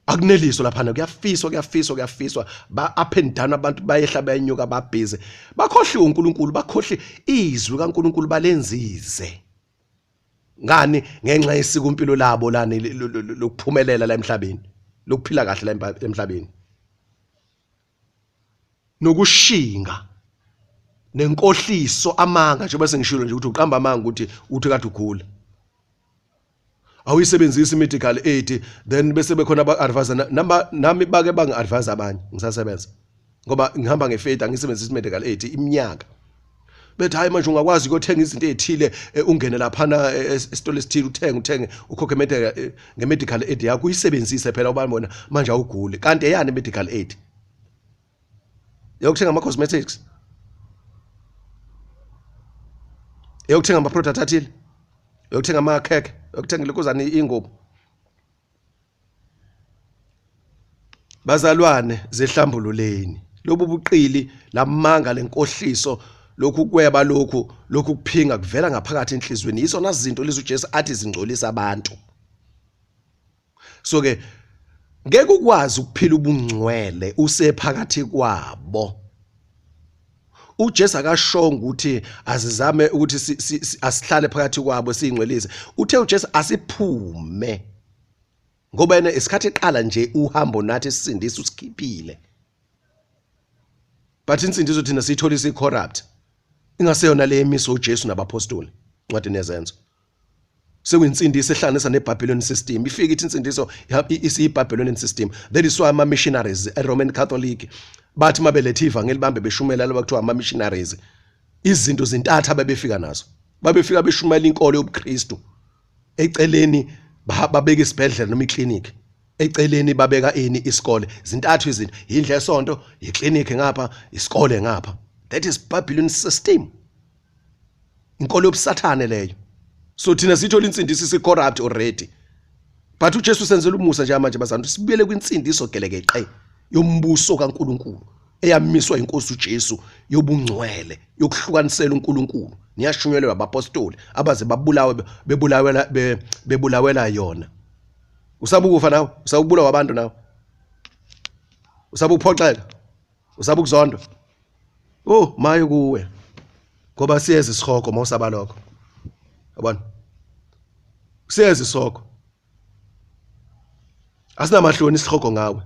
Akuneliso laphana, kuyafiswa, kuyafiswa, kuyafiswa, ba up and down abantu, bayehla bayenyuka, babhizi, bakhohliwe uNkulunkulu, bakhohli izwi kaNkulunkulu, balenzize ngani ngenxa yesiko impilo labo lani lokuphumelela la emhlabeni, lokuphila kahle la emhlabeni, nokushinga nenkohliso, amanga. Njengoba sengishilo nje ukuthi uqamba amanga ukuthi uthi kade ugula, awuyisebenzisi medical aid, then bese bekhona aba-advise nami, bake bangi-advise abanye ngisasebenza, ngoba ngihamba ngefaith, angisebenzisi medical aid iminyaka. Bethi hayi, manje ungakwazi ukuyothenga izinto ezithile, ungene laphana esitolo esithile, uthenge ukhokhe nge-medical aid yakho, uyisebenzise phela ubani bona manje awuguli. Kanti eyani medical aid? Yokuthenga ama-cosmetics, eyokuthenga ama-product athile, eyokuthenga amakhekhe, eyokuthenga ilokozane, ingubo. Bazalwane, zehlambululeni lobu buqili, lamanga, lenkohliso, lokhu kweba, lokhu kuphinga kuvela ngaphakathi enhliziyweni. Yizona zinto lezi uJesu athi zingcolisa abantu. So ke ngeke ukwazi ukuphila ubungcwele usephakathi kwabo. uJesu akashongo ukuthi azizame ukuthi asihlale phakathi kwabo siyingcwelise. Uthe uJesu asiphume, ngoba yena isikhathi eqala nje uhambo nathi sisindisa usikhiphile, but insindiso thina siyithola isi-corrupt. Ingaseyona le emiso uJesu nabapostoli incwadi nezenzo. Sekuyinsindiso ehlanganisa neBabylon system. Ifike ithi insindiso isiyiBabylonian system. That is why ama missionaries eRoman Catholic bathi mabelethe ivangeli bambe beshumela laba kuthiwa ama missionaries. Izinto zintatha babefika nazo. Babefika beshumayela inkolo yobuKristu. Eceleni babeka isibhedlela noma iclinic. Eceleni babeka ini isikole. Zintathu izinto, indle esonto, iclinic ngapha, isikole ngapha. That is Babylon system. Inkolo yobusathane leyo. So thina sithola insindiso isi corrupt already. But uJesu usenzela umusa nje manje bazalwane, sibuyele kwinsindiso gelekeqe yombuso kaNkuluNkulu eyamiswa inkosi uJesu yobungcwele yokuhlukanisela uNkulunkulu. Niyashunyelwa abapostoli abaze babulawe bebulawela bebulawela yona. Usaba ukufa nawe, usaba ukubulawa abantu nawe. Usaba ukuphoxeka, usaba ukuzondwa. Oh maye kuwe. Ngoba siyeza isihogo mawusaba lokho. Yabona? Siyeza isihogo. Asinamahloni isihogo ngawe.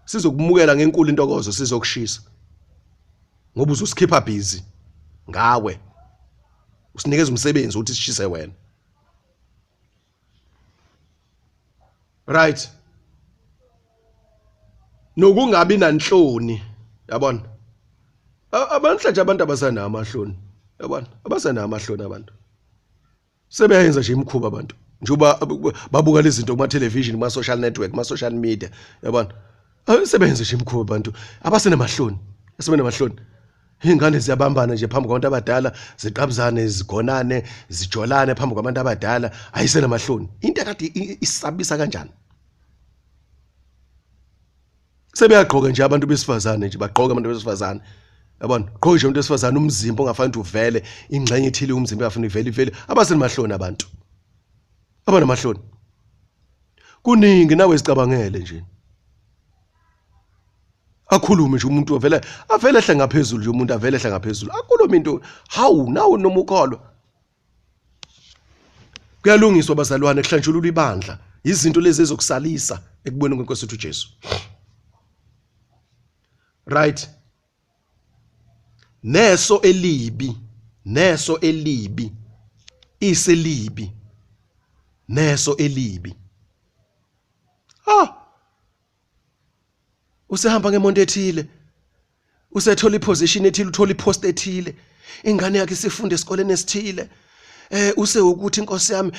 Sizokumukela ngenkulu intokozo sizokushisa. Ngoba uzosikhipha busy ngawe. Usinikeza umsebenzi ukuthi sishise wena. Right. Nokungabi nanhloni, yabona? Abantu nje abantu abasanawo amahloni, yabona? Abasanawo amahloni abantu. Sebeyenza nje imikhuba abantu. Njengoba babuka lezi zinto kuma television, kuma social network, kuma social media, yabona? Sebeyenza nje imikhuba abantu abasenamahloni, asebenamahloni. Ingane ziyabambana nje phambi kwabantu abadala, ziqabuzane, zigonane, zijolane phambi kwabantu abadala, ayisenamahloni. Into ekade isabisa kanjani? Sebeyagqoka nje abantu besifazane nje, bagqoka abantu besifazane. Yabona? Gqoka nje umuntu wesifazane umzimba ongafanele uvele, ingxenye ethile umzimba engafanele ivele ivele. Abasenamahloni abantu. Abanamahloni. Kuningi nawe zicabangele nje. Akhulume nje umuntu avele avele ehle ngaphezulu nje umuntu avele ehle ngaphezulu. Akhulume into hawu nawe noma ukholwa. Kuyalungiswa bazalwane, kuhlanjululwa ibandla. Izinto lezi ezokusalisa ekuboneni kwenkosi ethu uJesu. Right. Neso elibi, neso elibi, iselibi, neso elibi. Ah! Usehamba ngemonto ethile. Usethola iposition ethile, uthola ipost ethile. Ingane yakhe isifunda esikoleni esithile. Use ukuthi inkosi yami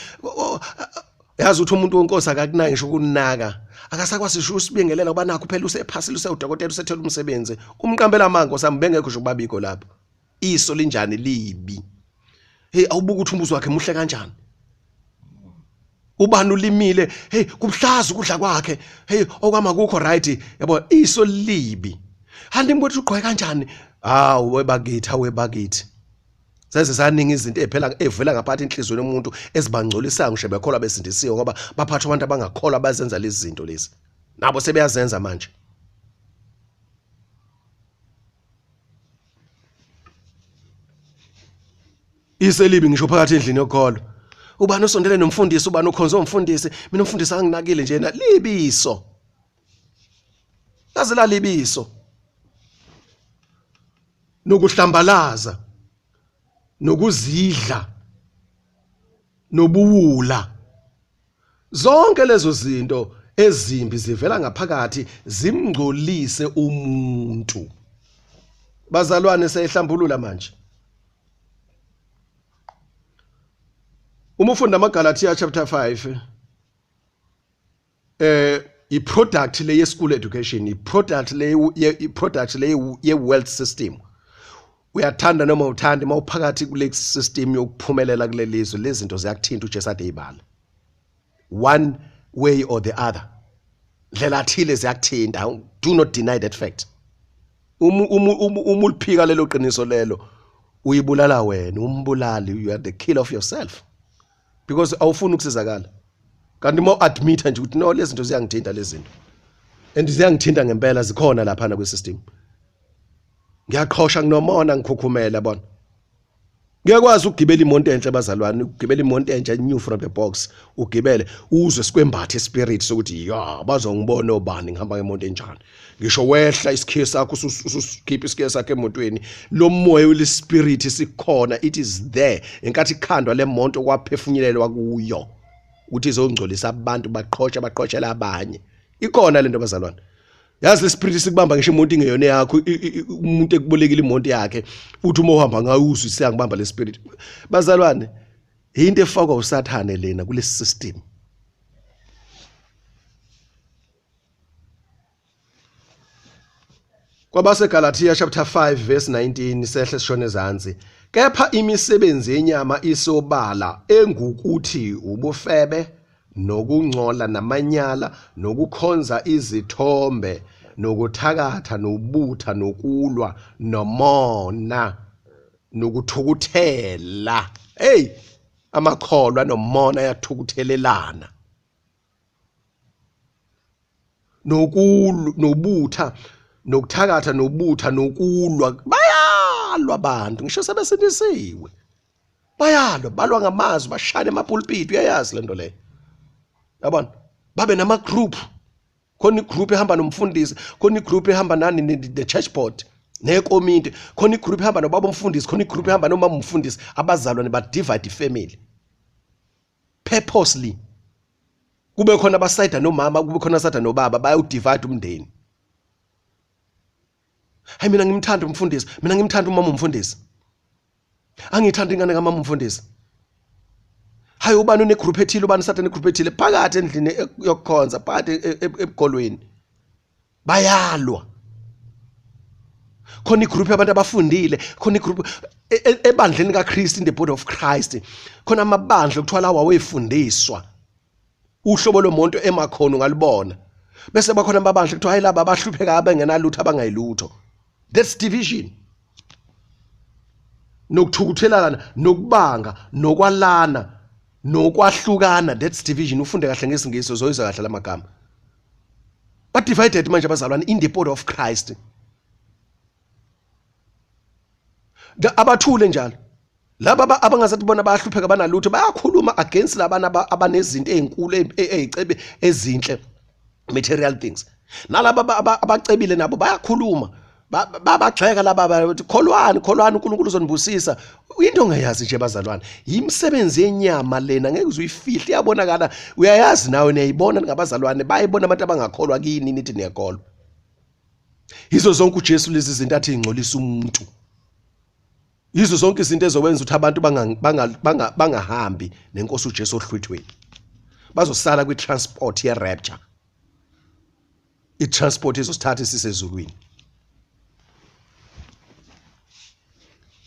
yazi ukuthi umuntu wenkosi akakunaki ngisho ukunaka. Akasakwazi ngisho usibingelela ngoba nakho phela usephasile, usewudokotela, usethola umsebenzi. Umqambela amanga nkosi yami, bengekho nje ukubabikho lapho. Iso linjani libi. Hey, awubuka ukuthi umbuzo wakhe muhle kanjani. Ubani ulimile, hey kubuhlaza ukudla kwakhe. Hey okwama kukho right, yabo iso libi. Hanti ngibona ugqoke kanjani? Hawu webakithi, hawu webakithi. Zeze zaningi izinto ephela evela ngaphakathi enhlizweni yomuntu ezibangcolisayo ngisho bekholwa besindisiwe ngoba baphathwa abantu abangakholwa bazenza lezi zinto lezi. Nabo sebeyazenza manje. Iselibi ngisho phakathi endlini yokholo. Ubani osondele nomfundisi, ubani okhonze umfundisi, mina umfundisi anginakile nje na libiso. Laze lalibiso. Nokuhlambalaza, nokuzidla, nobuwula. Zonke lezo zinto ezimbi zivela ngaphakathi zimngcolise umuntu. Bazalwane seyihlambulula manje. Uma ufunda amaGalathiya chapter 5 i-product le ye-school education, i-product le i-product le ye-world system. Uyathanda noma uthandi, uma uphakathi kule system yokuphumelela kuleli zwe, lezi zinto ziyakuthinta. uJesu ade eyibala one way or the other, ndlela athile ziyakuthinta. Do not deny that fact. Uma uliphika lelo qiniso lelo, uyibulala wena, umbulali. You are the killer of yourself because awufuni ukusizakala. Kanti uma u-admit-a nje ukuthi no, lezi zinto ziyangithinta lezi zinto, and ziyangithinta ngempela, zikhona laphana kwi-system. Ngiyaqhosha, nginomona, ngikhukhumela, bona. Ngiyakwazi ukugibela imoto enhle bazalwane, ukugibela imoto entsha new from the box, ugibele uzwe sikwembathe spirit sokuthi ya bazongibona obani ngihamba ngemoto enjani. Ngisho wehla isikhiye sakho usukhipha isikhiye sakho emotweni, lo moya weli spirit sikhona, it is there. Inkathi ikhandwa le moto kwaphefunyelelwa kuyo ukuthi izongcolisa abantu baqhosha baqhoshela abanye. Ikhona lento bazalwane. Yazi le spirit sikubamba ngisho imoto ingeyona yakho, umuntu ekubolekile imoto yakhe, uthi uma uhamba ngayo uzwe isiyangibamba le spirit. Bazalwane, into efakwa uSathane lena kule system. KwabaseGalathiya chapter 5 verse 19 sehle sishone ezansi. Kepha imisebenzi yenyama isobala engukuthi ubufebe nokungcola namanyala nokukhonza izithombe nokuthakatha nobutha nokulwa nomona nokuthukuthela. Hey, amakholwa nomona ayathukuthelelana. Nokulu nobutha nokuthakatha nobutha nokulwa, bayalwa abantu ngisho sebesindisiwe. Bayalwa, balwa ngamazwi, bashane emapulpiti, uyayazi lento leyo. Yabona? Babe nama group. Khona igroup ehamba nomfundisi, khona igroup ehamba nani the church board nekomiti, khona igroup ehamba nobaba umfundisi, khona igroup ehamba nomama umfundisi, abazalwane ba divide family purposely. Kube khona abasayida nomama, kube khona asayida nobaba, bayawudivide umndeni. Hayi mina ngimthanda umfundisi, mina ngimthanda umama umfundisi. Angithanda ingane kamama umfundisi. Hayi ubani unegroup ethile, ubani usathe negroup ethile phakathi endlini yokukhonza, phakathi ebugolweni. Bayalwa. Khona igroup yabantu abafundile, khona igroup ebandleni kaKristu, in the body of Christ. Khona amabandla okuthiwa lawa wefundiswa. Uhlobo lomuntu emakhona ungalubona. Bese bakhona amabandla kuthiwa hayi laba abahlupheka abengenalutho abangayilutho. That's division. Nokuthukuthelana, nokubanga, nokwalana, nokwahlukana, that's division. Ufunde kahle ngesiNgisi uzoyizwa kahle lamagama. Ba divided manje abazalwane in the body of Christ. Abathule njalo. Laba abangazathi bona bayahlupheka banalutho bayakhuluma against labana abanezinto ezinkulu ezicebe ezinhle, material things. Nalaba abacebile nabo bayakhuluma, babagxeka laba bathi kholwani, kholwani uNkulunkulu uzonibusisa. Into ongayazi nje bazalwane, yimisebenzi yenyama lena, ngeke uzuyifihle, iyabonakala, uyayazi nawe, niyayibona ningabazalwane, bayibona abantu abangakholwa kini nithi niyakholwa. Yizo zonke uJesu lezi zinto athi ingcolisa umuntu. Yizo zonke izinto ezokwenza ukuthi abantu bangahambi nenkosi uJesu ohlwithweni. Bazosala kwi-transport ye-rapture. I-transport izosithatha isisezulwini.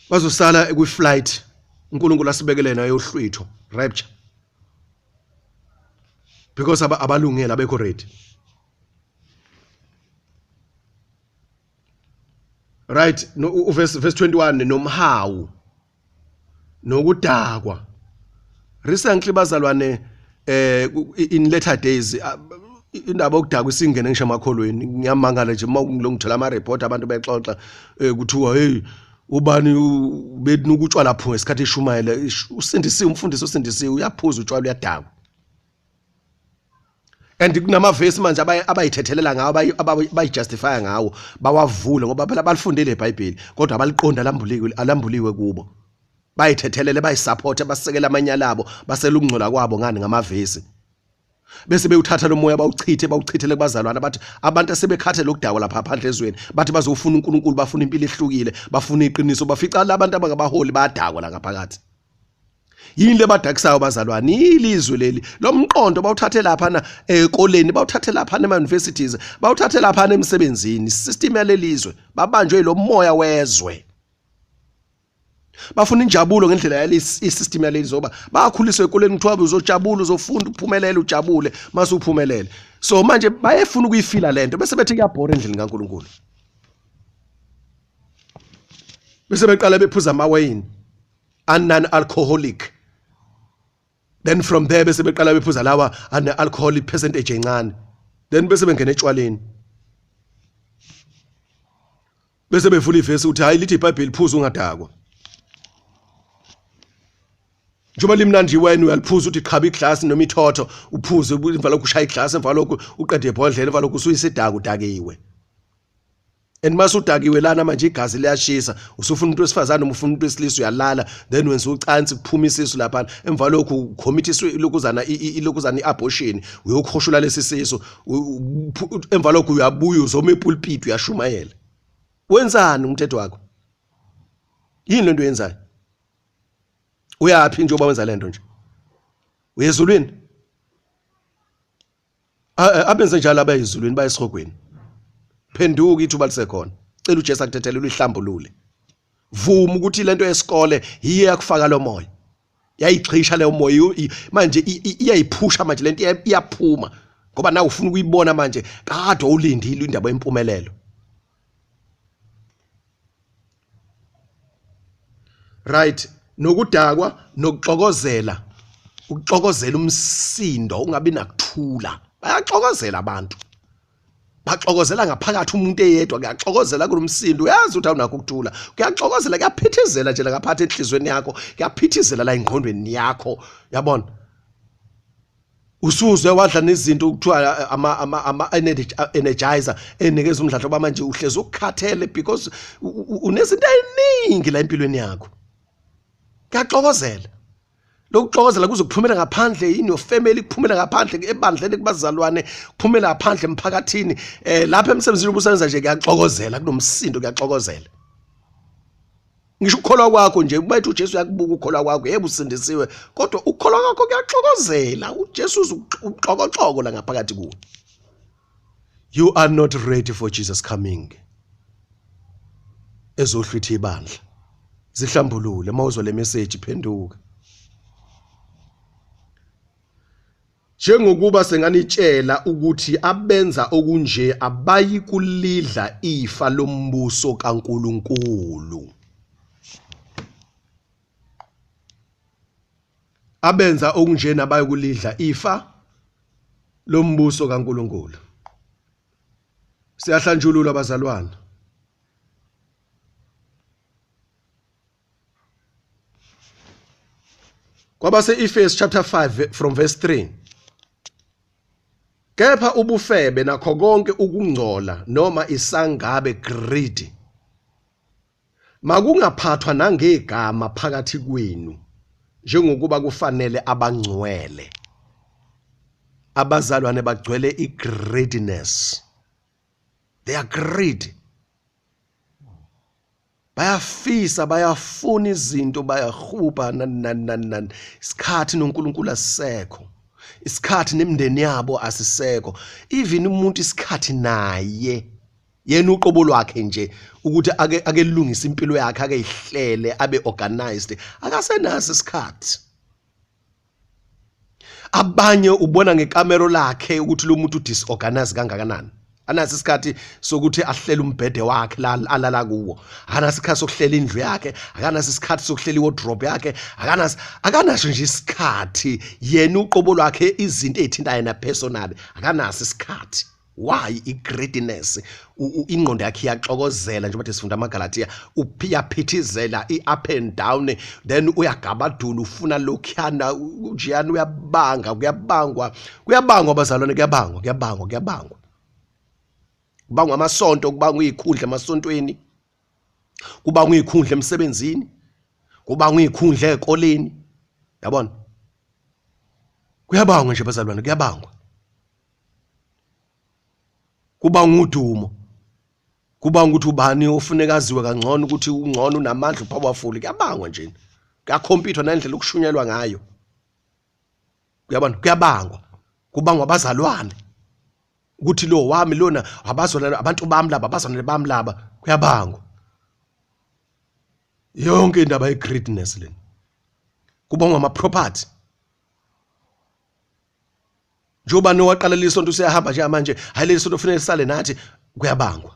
Bazosala kwi-flight uNkulunkulu asibekele nayo yohlwitho, rapture. Because abalungele, abekho ready. Right, no, verse 21, nomhawu nokudakwa. Recently bazalwane, in later days indaba yokudakwa isingene ngisho emakholweni. Ngiyamangala nje uma ngithola ama report abantu bexoxa, kuthiwa hey ubani benuka utshwala phu ngesikhathi eshumayela, usindisiwe, umfundisi usindisiwe, uyaphuza utshwala, uyadakwa. And kunamavesi manje abayithethelela ngawo, abayijustifya ngawo, bawavule ngoba phela balifundile iBhayibheli kodwa abaliqonda, alambuliwe, alambuliwe kubo. Bayithethelele, bayisupport, basekela amanyala abo, basela ukungcola kwabo ngani ngamavesi. Bese bewuthatha lo moya bawuchithe, bawuchithele kubazalwane, bathi abantu asebekhathele lokudakwa lapha phandle ezweni, bathi bazofuna uNkulunkulu, bafuna impilo ehlukile, bafuna iqiniso, bafica labantu abangabaholi bayadakwa la ngaphakathi. Yini lebadakisayo bazalwane? Ilizwe leli lomqondo bawuthathe lapha na ekoleni, bawuthathe lapha ema universities, bawuthathe lapha emsebenzini, system yalelizwe, babanjwe lo moya wezwe. Bafuna injabulo ngendlela yalesi system yaleli zoba bakhuliswe ekoleni, kuthiwa uzojabula, uzofunda, uphumelele, ujabule mase uphumelele. So manje bayefuna ukuyifila lento bese bethi kuyabhora endlini kaNkuluNkulu. Bese beqala bephuza amawayini non-alcoholic, then from there bese beqala bephuza lawa ane alcoholic percentage encane, then bese bengena etshwaleni, bese bevula ivesi uthi hayi lithi iBhayibheli phuza ungadakwa. Njengoba limnandi iwayini uyaliphuza uthi qhaba iglasi noma ithotho uphuze emva lokhu ushaya iglasi emva lokhu uqede ibhodlela emva lokhu usuyisidaka udakiwe. And mase udakiwe lana manje igazi liyashisa usufuna umuntu wesifazane noma ufuna umuntu wesilisa uyalala then wenza ucansi kuphuma isisu lapha emva lokhu ucommit ilokuzana ilokuzana iabortion uyokhoshula lesi sisu emva lokhu uyabuya uzoma epulpit uyashumayela. Wenzani umthetho wakho? Yini lento oyenzayo? Uyaphi njengoba wenza lento nje? Uyezulwini? Abenze njalo abayezulwini bayesihogweni. Phenduka ithuba lisekhona. Cela uJesu akuthethelele uyihlambulule. Vuma ukuthi lento yesikole yiyo yakufaka lo moya. Yayixhisha leyo moya manje iyayiphusha manje lento iyaphuma ngoba nawe ufuna ukuyibona manje kade ulindile indaba yempumelelo. Right, nokudakwa nokuxokozela, ukuxokozela umsindo ungabi nakuthula. Bayaxokozela abantu, baxokozela ngaphakathi umuntu eyedwa, kuyaxokozela kulomsindo, uyazi ukuthi awunakho ukuthula, kuyaxokozela, kuyaphithizela nje ngaphakathi enhlizweni yakho, kuyaphithizela la engqondweni yakho, yabona. Usuzwe wadla nezinto okuthiwa ama energizer enikeza umdlandla oba manje uhlezi ukukhathele because unezinto eziningi la empilweni yakho. Kuyaxokozela. Lokuxokozela kuze kuphumela ngaphandle in your family, kuphumela ngaphandle ebandleni kubazalwane, kuphumela ngaphandle emphakathini, lapha emsebenzini ubusebenza nje kuyaxokozela, kunomsindo kuyaxokozela. Ngisho ukukholwa kwakho nje ubathi uJesu uyakubuka ukukholwa kwakho, yebo usindisiwe, kodwa ukukholwa kwakho kuyaxokozela. uJesu uxokoxoko la ngaphakathi kuwe. You are not ready for Jesus coming. Ezohlwitha ibandla. Zihlambulule mawuzwa le message, phenduka. Njengokuba senganitshela ukuthi abenza okunje abayi kulidla ifa lombuso kaNkulunkulu. Abenza okunje nabayi kulidla ifa lombuso kaNkulunkulu. Siyahlanjululwa bazalwane. Kwabase-Efesu chapter 5 from verse 3. Kepha ubufebe nakho konke ukungcola noma isangabe greed makungaphathwa nangegama phakathi kwenu njengokuba kufanele abangcwele. Abazalwane bagcwele i-greediness. They are greedy. Bayafisa, bayafuna izinto, bayahuba nani nani nani nani. Isikhathi noNkulunkulu asisekho. Isikhathi nemindeni yabo asisekho. Even umuntu isikhathi naye yena uqobo lwakhe nje ukuthi ake lungise impilo yakhe, ake ihlele, abe organized, akasenaso isikhathi. Abanye ubona ngekamero lakhe ukuthi lo muntu disorganized kangakanani. Anaso isikhathi sokuthi ahlele umbhede wakhe la alala kuwo, akanaso isikhathi sokuhlela indlu yakhe, akanaso isikhathi sokuhlela iwardrobe yakhe, akanaso nje isikhathi yena uqobo lwakhe, izinto ezithinta yena personally akanaso isikhathi. Why? I-greediness, ingqondo yakhe iyaxokozela njengoba sifunda amaGalatia, uyaphithizela i-up and down, then uyagabadula, ufuna lokhuyana, ujiyana, uyabanga, kuyabangwa, kuyabangwa bazalwane, kuyabangwa, kuyabangwa, kuyabangwa. Kubangwa amasonto, kubangwa izikhundla emasontweni, kubangwa izikhundla emsebenzini, kubangwa izikhundla ezikoleni, yabona? Kuyabangwa nje bazalwane, kuyabangwa. Kuba ngudumo, kuba ukuthi ubani ofuneka aziwe kangcono, ukuthi ungcono, unamandla, upowerful, kuyabangwa nje, kuyakhompyuthwa nendlela okushunyelwa ngayo, uyabona, kuyabangwa, kubangwa abazalwane ukuthi lo wami lona, abazalwane abantu bami laba, abazalwane bami laba, kuyabangwa yonke indaba ye-greediness lena, kubangwa ama-property. Njengoba nowaqala leli sonto useyahamba nje manje, hayi leli sonto kufanele sisale nathi, kuyabangwa.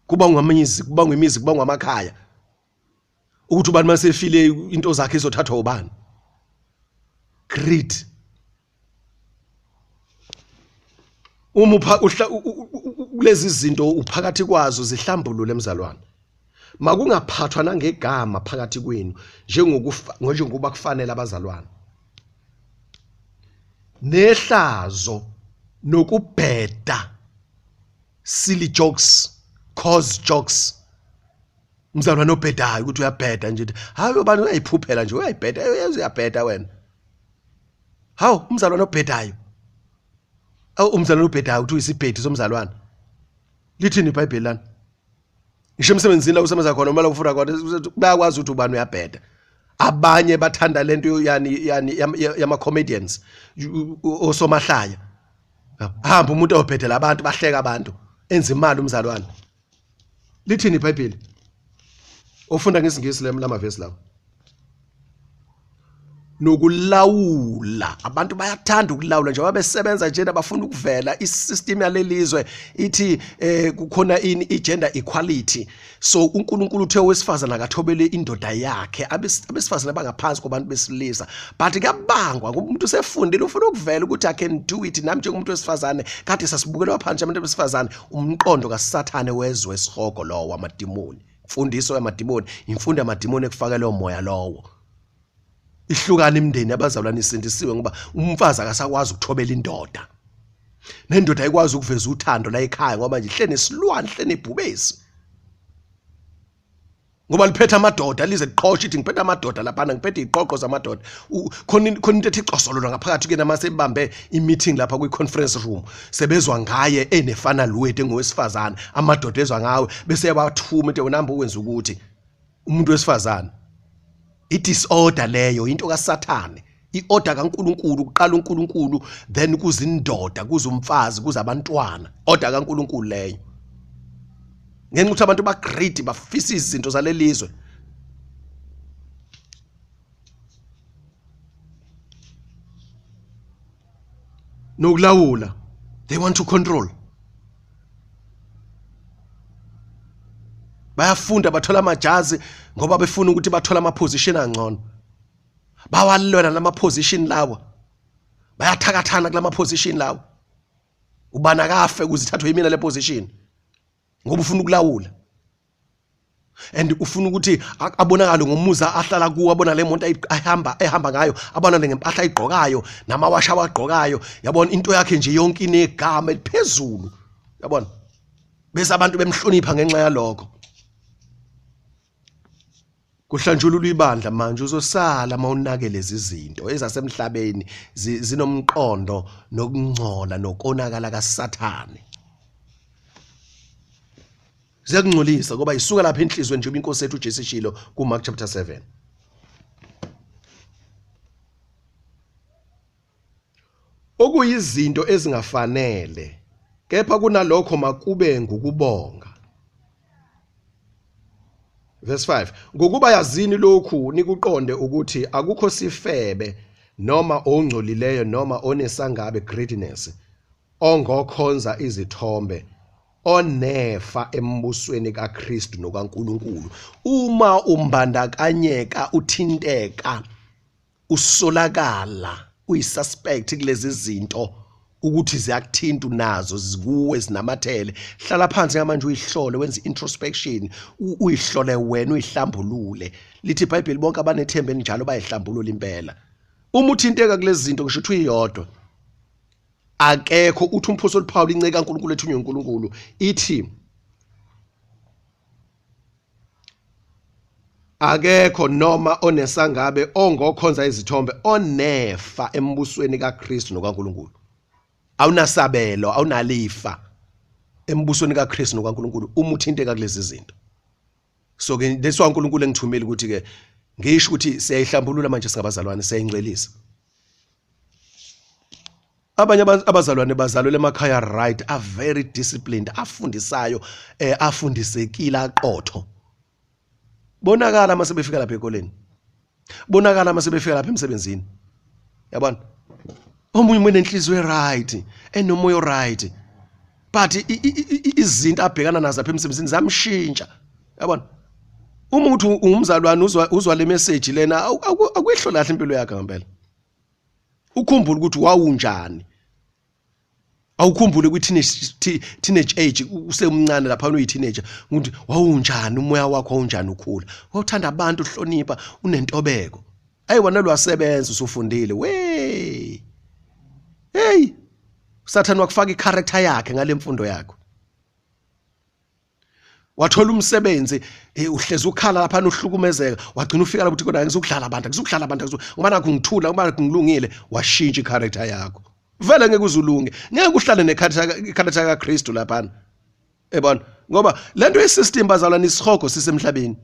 Kubangwa imizi, kubangwa imizi, kubangwa amakhaya. Ukuthi ubani masefile into zakhe izothathwa ubani. Greed. Uma kulezi zinto uphakathi kwazo zihlambulule mzalwane. Makungaphathwa nangegama phakathi kwenu njengokuba kufanele abazalwane. Nehlazo nokubheda, silly jokes, cause jokes. Umzalwane obhedayo ukuthi uyabheda nje, hayi ubani uyayiphuphela nje, uyayibheda, uyabheda wena. Hawu, umzalwane obhedayo. Awu, umzalwane obhedayo ukuthi uyisibhedi somzalwane. Lithini iBhayibheli lana? Ngisho emsebenzini la usebenza khona, uma la ufunda khona, bayakwazi ukuthi ubani uyabheda. Abanye bathanda lento yani yani yama comedians, osomahlaya. Hamba umuntu obhedela abantu, bahleka abantu, enza imali umzalwane. Lithini iBhayibheli? Ofunda ngesiNgisi lamavesi lawo. Nokulawula, abantu bayathanda ukulawula njengoba besebenza nje, bafuna ukuvela. Isystem yalelizwe ithi kukhona ini, i-gender equality. So uNkulunkulu uthe owesifazana akathobele indoda yakhe, abesifazane bangaphansi kwabantu besilisa, but kuyabangwa ngoba umuntu usefundile, ufuna ukuvela ukuthi I can do it nami njengomuntu wesifazane. Kade sasibukelwa phansi abantu besifazane. Umqondo kaSathane wezwe esihogo lowo, amadimoni, imfundiso yamadimoni, imfundo yamadimoni ekufaka lowo moya lowo. Ihlukana imindeni yabazalwane isindisiwe ngoba umfazi akasakwazi ukuthobela indoda, nendoda ayikwazi ukuveza uthando la ekhaya ngoba nje hlene isilwane, hlene ibhubesi, ngoba liphethe amadoda, lize liqhoshe ithi ngiphethe amadoda laphana, ngiphethe iziqoqo zamadoda. Khona into ethi cosololo ngaphakathi kuyena mase ibambe i-meeting lapha kwi-conference room, sebezwa ngaye enefana lwethu engowesifazane, amadoda ezwa ngawe bese yabathuma into wena hamba ukwenza ukuthi umuntu wesifazane. I-disorder leyo, into kaSathane. I-order kaNkulunkulu, kuqala uNkulunkulu, then kuze indoda, kuze umfazi, kuze abantwana. Order kaNkulunkulu leyo. Ngenxa ukuthi abantu ba greedy, bafisa izinto zalelizwe. Nokulawula, they want to control. Bayafunda, bathola amajazi ngoba befuna ukuthi bathole ama position angcono. Bawalwela lama position lawa, bayathakathana kulama position lawa. Ubani akafe ukuze ithathwe yimina le position, ngoba ufuna ukulawula and ufuna ukuthi abonakale ngomuzi ahlala kuwo, abona le moto ehamba ngayo, abonakale ngempahla ayigqokayo namawasha awagqokayo. Yabona into yakhe nje yonke inegama eliphezulu, yabona, bese abantu bemhlonipha ngenxa yalokho. Kuhlanjululwa ibandla manje, uzosala mawunake lezi zinto ezasemhlabeni zinomqondo nokungcola nokonakala kaSathane. Ziyakungcolisa ngoba isuka lapha inhlizweni, njengoba inkosi yethu uJesu ishilo kuMark chapter 7. Okuyizinto ezingafanele, kepha kunalokho makube ngukubonga. Verse 5, ngokuba yazini lokhu nikuqonde ukuthi akukho sifebe noma ongcolileyo noma onesangabe, greediness, ongokhonza izithombe, onefa embusweni kaKristu nokaNkulunkulu. Uma umbandakanyeka, uthinteka, usolakala, uyisuspect kulezi zinto ukuthi ziyakuthinta, unazo zikuwe zinamathele, hlala phansi manje uyihlole, wenze introspection, uyihlole wena, uyihlambulule. Lithi iBhayibheli bonke abanethemba elinjalo bayihlambulula impela. Uma uthinteka kulezi zinto, ngisho ukuthi uyodwa akekho. Uthi umphostoli Paul, inceka kaNkulunkulu ethunywe uNkulunkulu, ithi akekho noma onesangabe ongokhonza izithombe onefa embusweni kaKristu nokaNkulunkulu. Awunasabelo, awunalifa embusweni kaKristu nokaNkulunkulu uma uthinteka kulezi zinto. So ke that's why uNkulunkulu engithumile ukuthi ke ngisho ukuthi siyayihlambulula manje singabazalwane, siyayingcwelisa. Abanye abazalwane bazalelwe emakhaya right, are very disciplined, afundisayo, afundisekile, aqotho. Bonakala mase befika lapha ekoleni, bonakala mase befika lapha emsebenzini. Yabona, omunye umuntu enhliziyo right, enomoya right, but izinto abhekana nazo lapha emsebenzini zamshintsha. Yabona, uma uthi ungumzalwane uzwa le message lena, akuyihlola kahle impilo yakhe ngempela. Ukhumbule ukuthi wawunjani. Awukhumbule kwi teenage teenage age usemncane lapha uyi teenager ukuthi wawunjani umoya wakho wawunjani ukhula. Wawuthanda abantu uhlonipha unentobeko. Ayi wena lwasebenza usufundile. We. Hey! Usathane wakufaka icharacter yakhe ngalemfundo yakho. Wathola umsebenzi eh, uhlezi ukhala lapha uhlukumezeka wagcina ufika lapho uthi kodwa ngizokudlala abantu ngizokudlala abantu ngoba nakho ngithula ngoba nakho ngilungile washintsha icharacter yakho vele ngeke uzulunge ngeke uhlale necharacter kaKristu laphana ebona ngoba lento yesystem bazalwane isihogo sisemhlabeni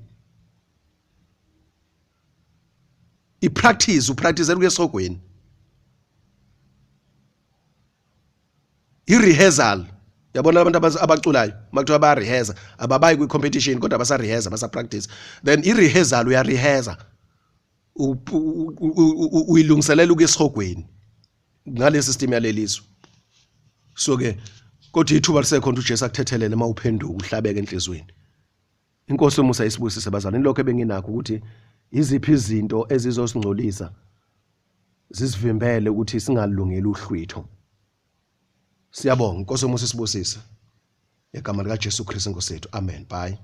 ipractice upractice kuye esihogweni i-rehearsal yabona abantu abaculayo makuthiwa baya-rehearsa ababayi kwi-competition kodwa basa-rehearsa basa-practice then i-rehearsal uya-rehearsa uyilungiselela ukuya esihogweni ngale system yalelizwe so ke kodwa ithuba lisekhona uJesu akuthethelele uma uphenduka uhlabeke enhlizweni inkosi yomusa isibusise bazalwane lokho ebenginakho ukuthi iziphi izinto ezizosingcolisa zisivimbele ukuthi singalungeli uhlwitho siyabonga inkosi yomusa isibusise egameni likaJesu Kristu inkosi yethu amen bye.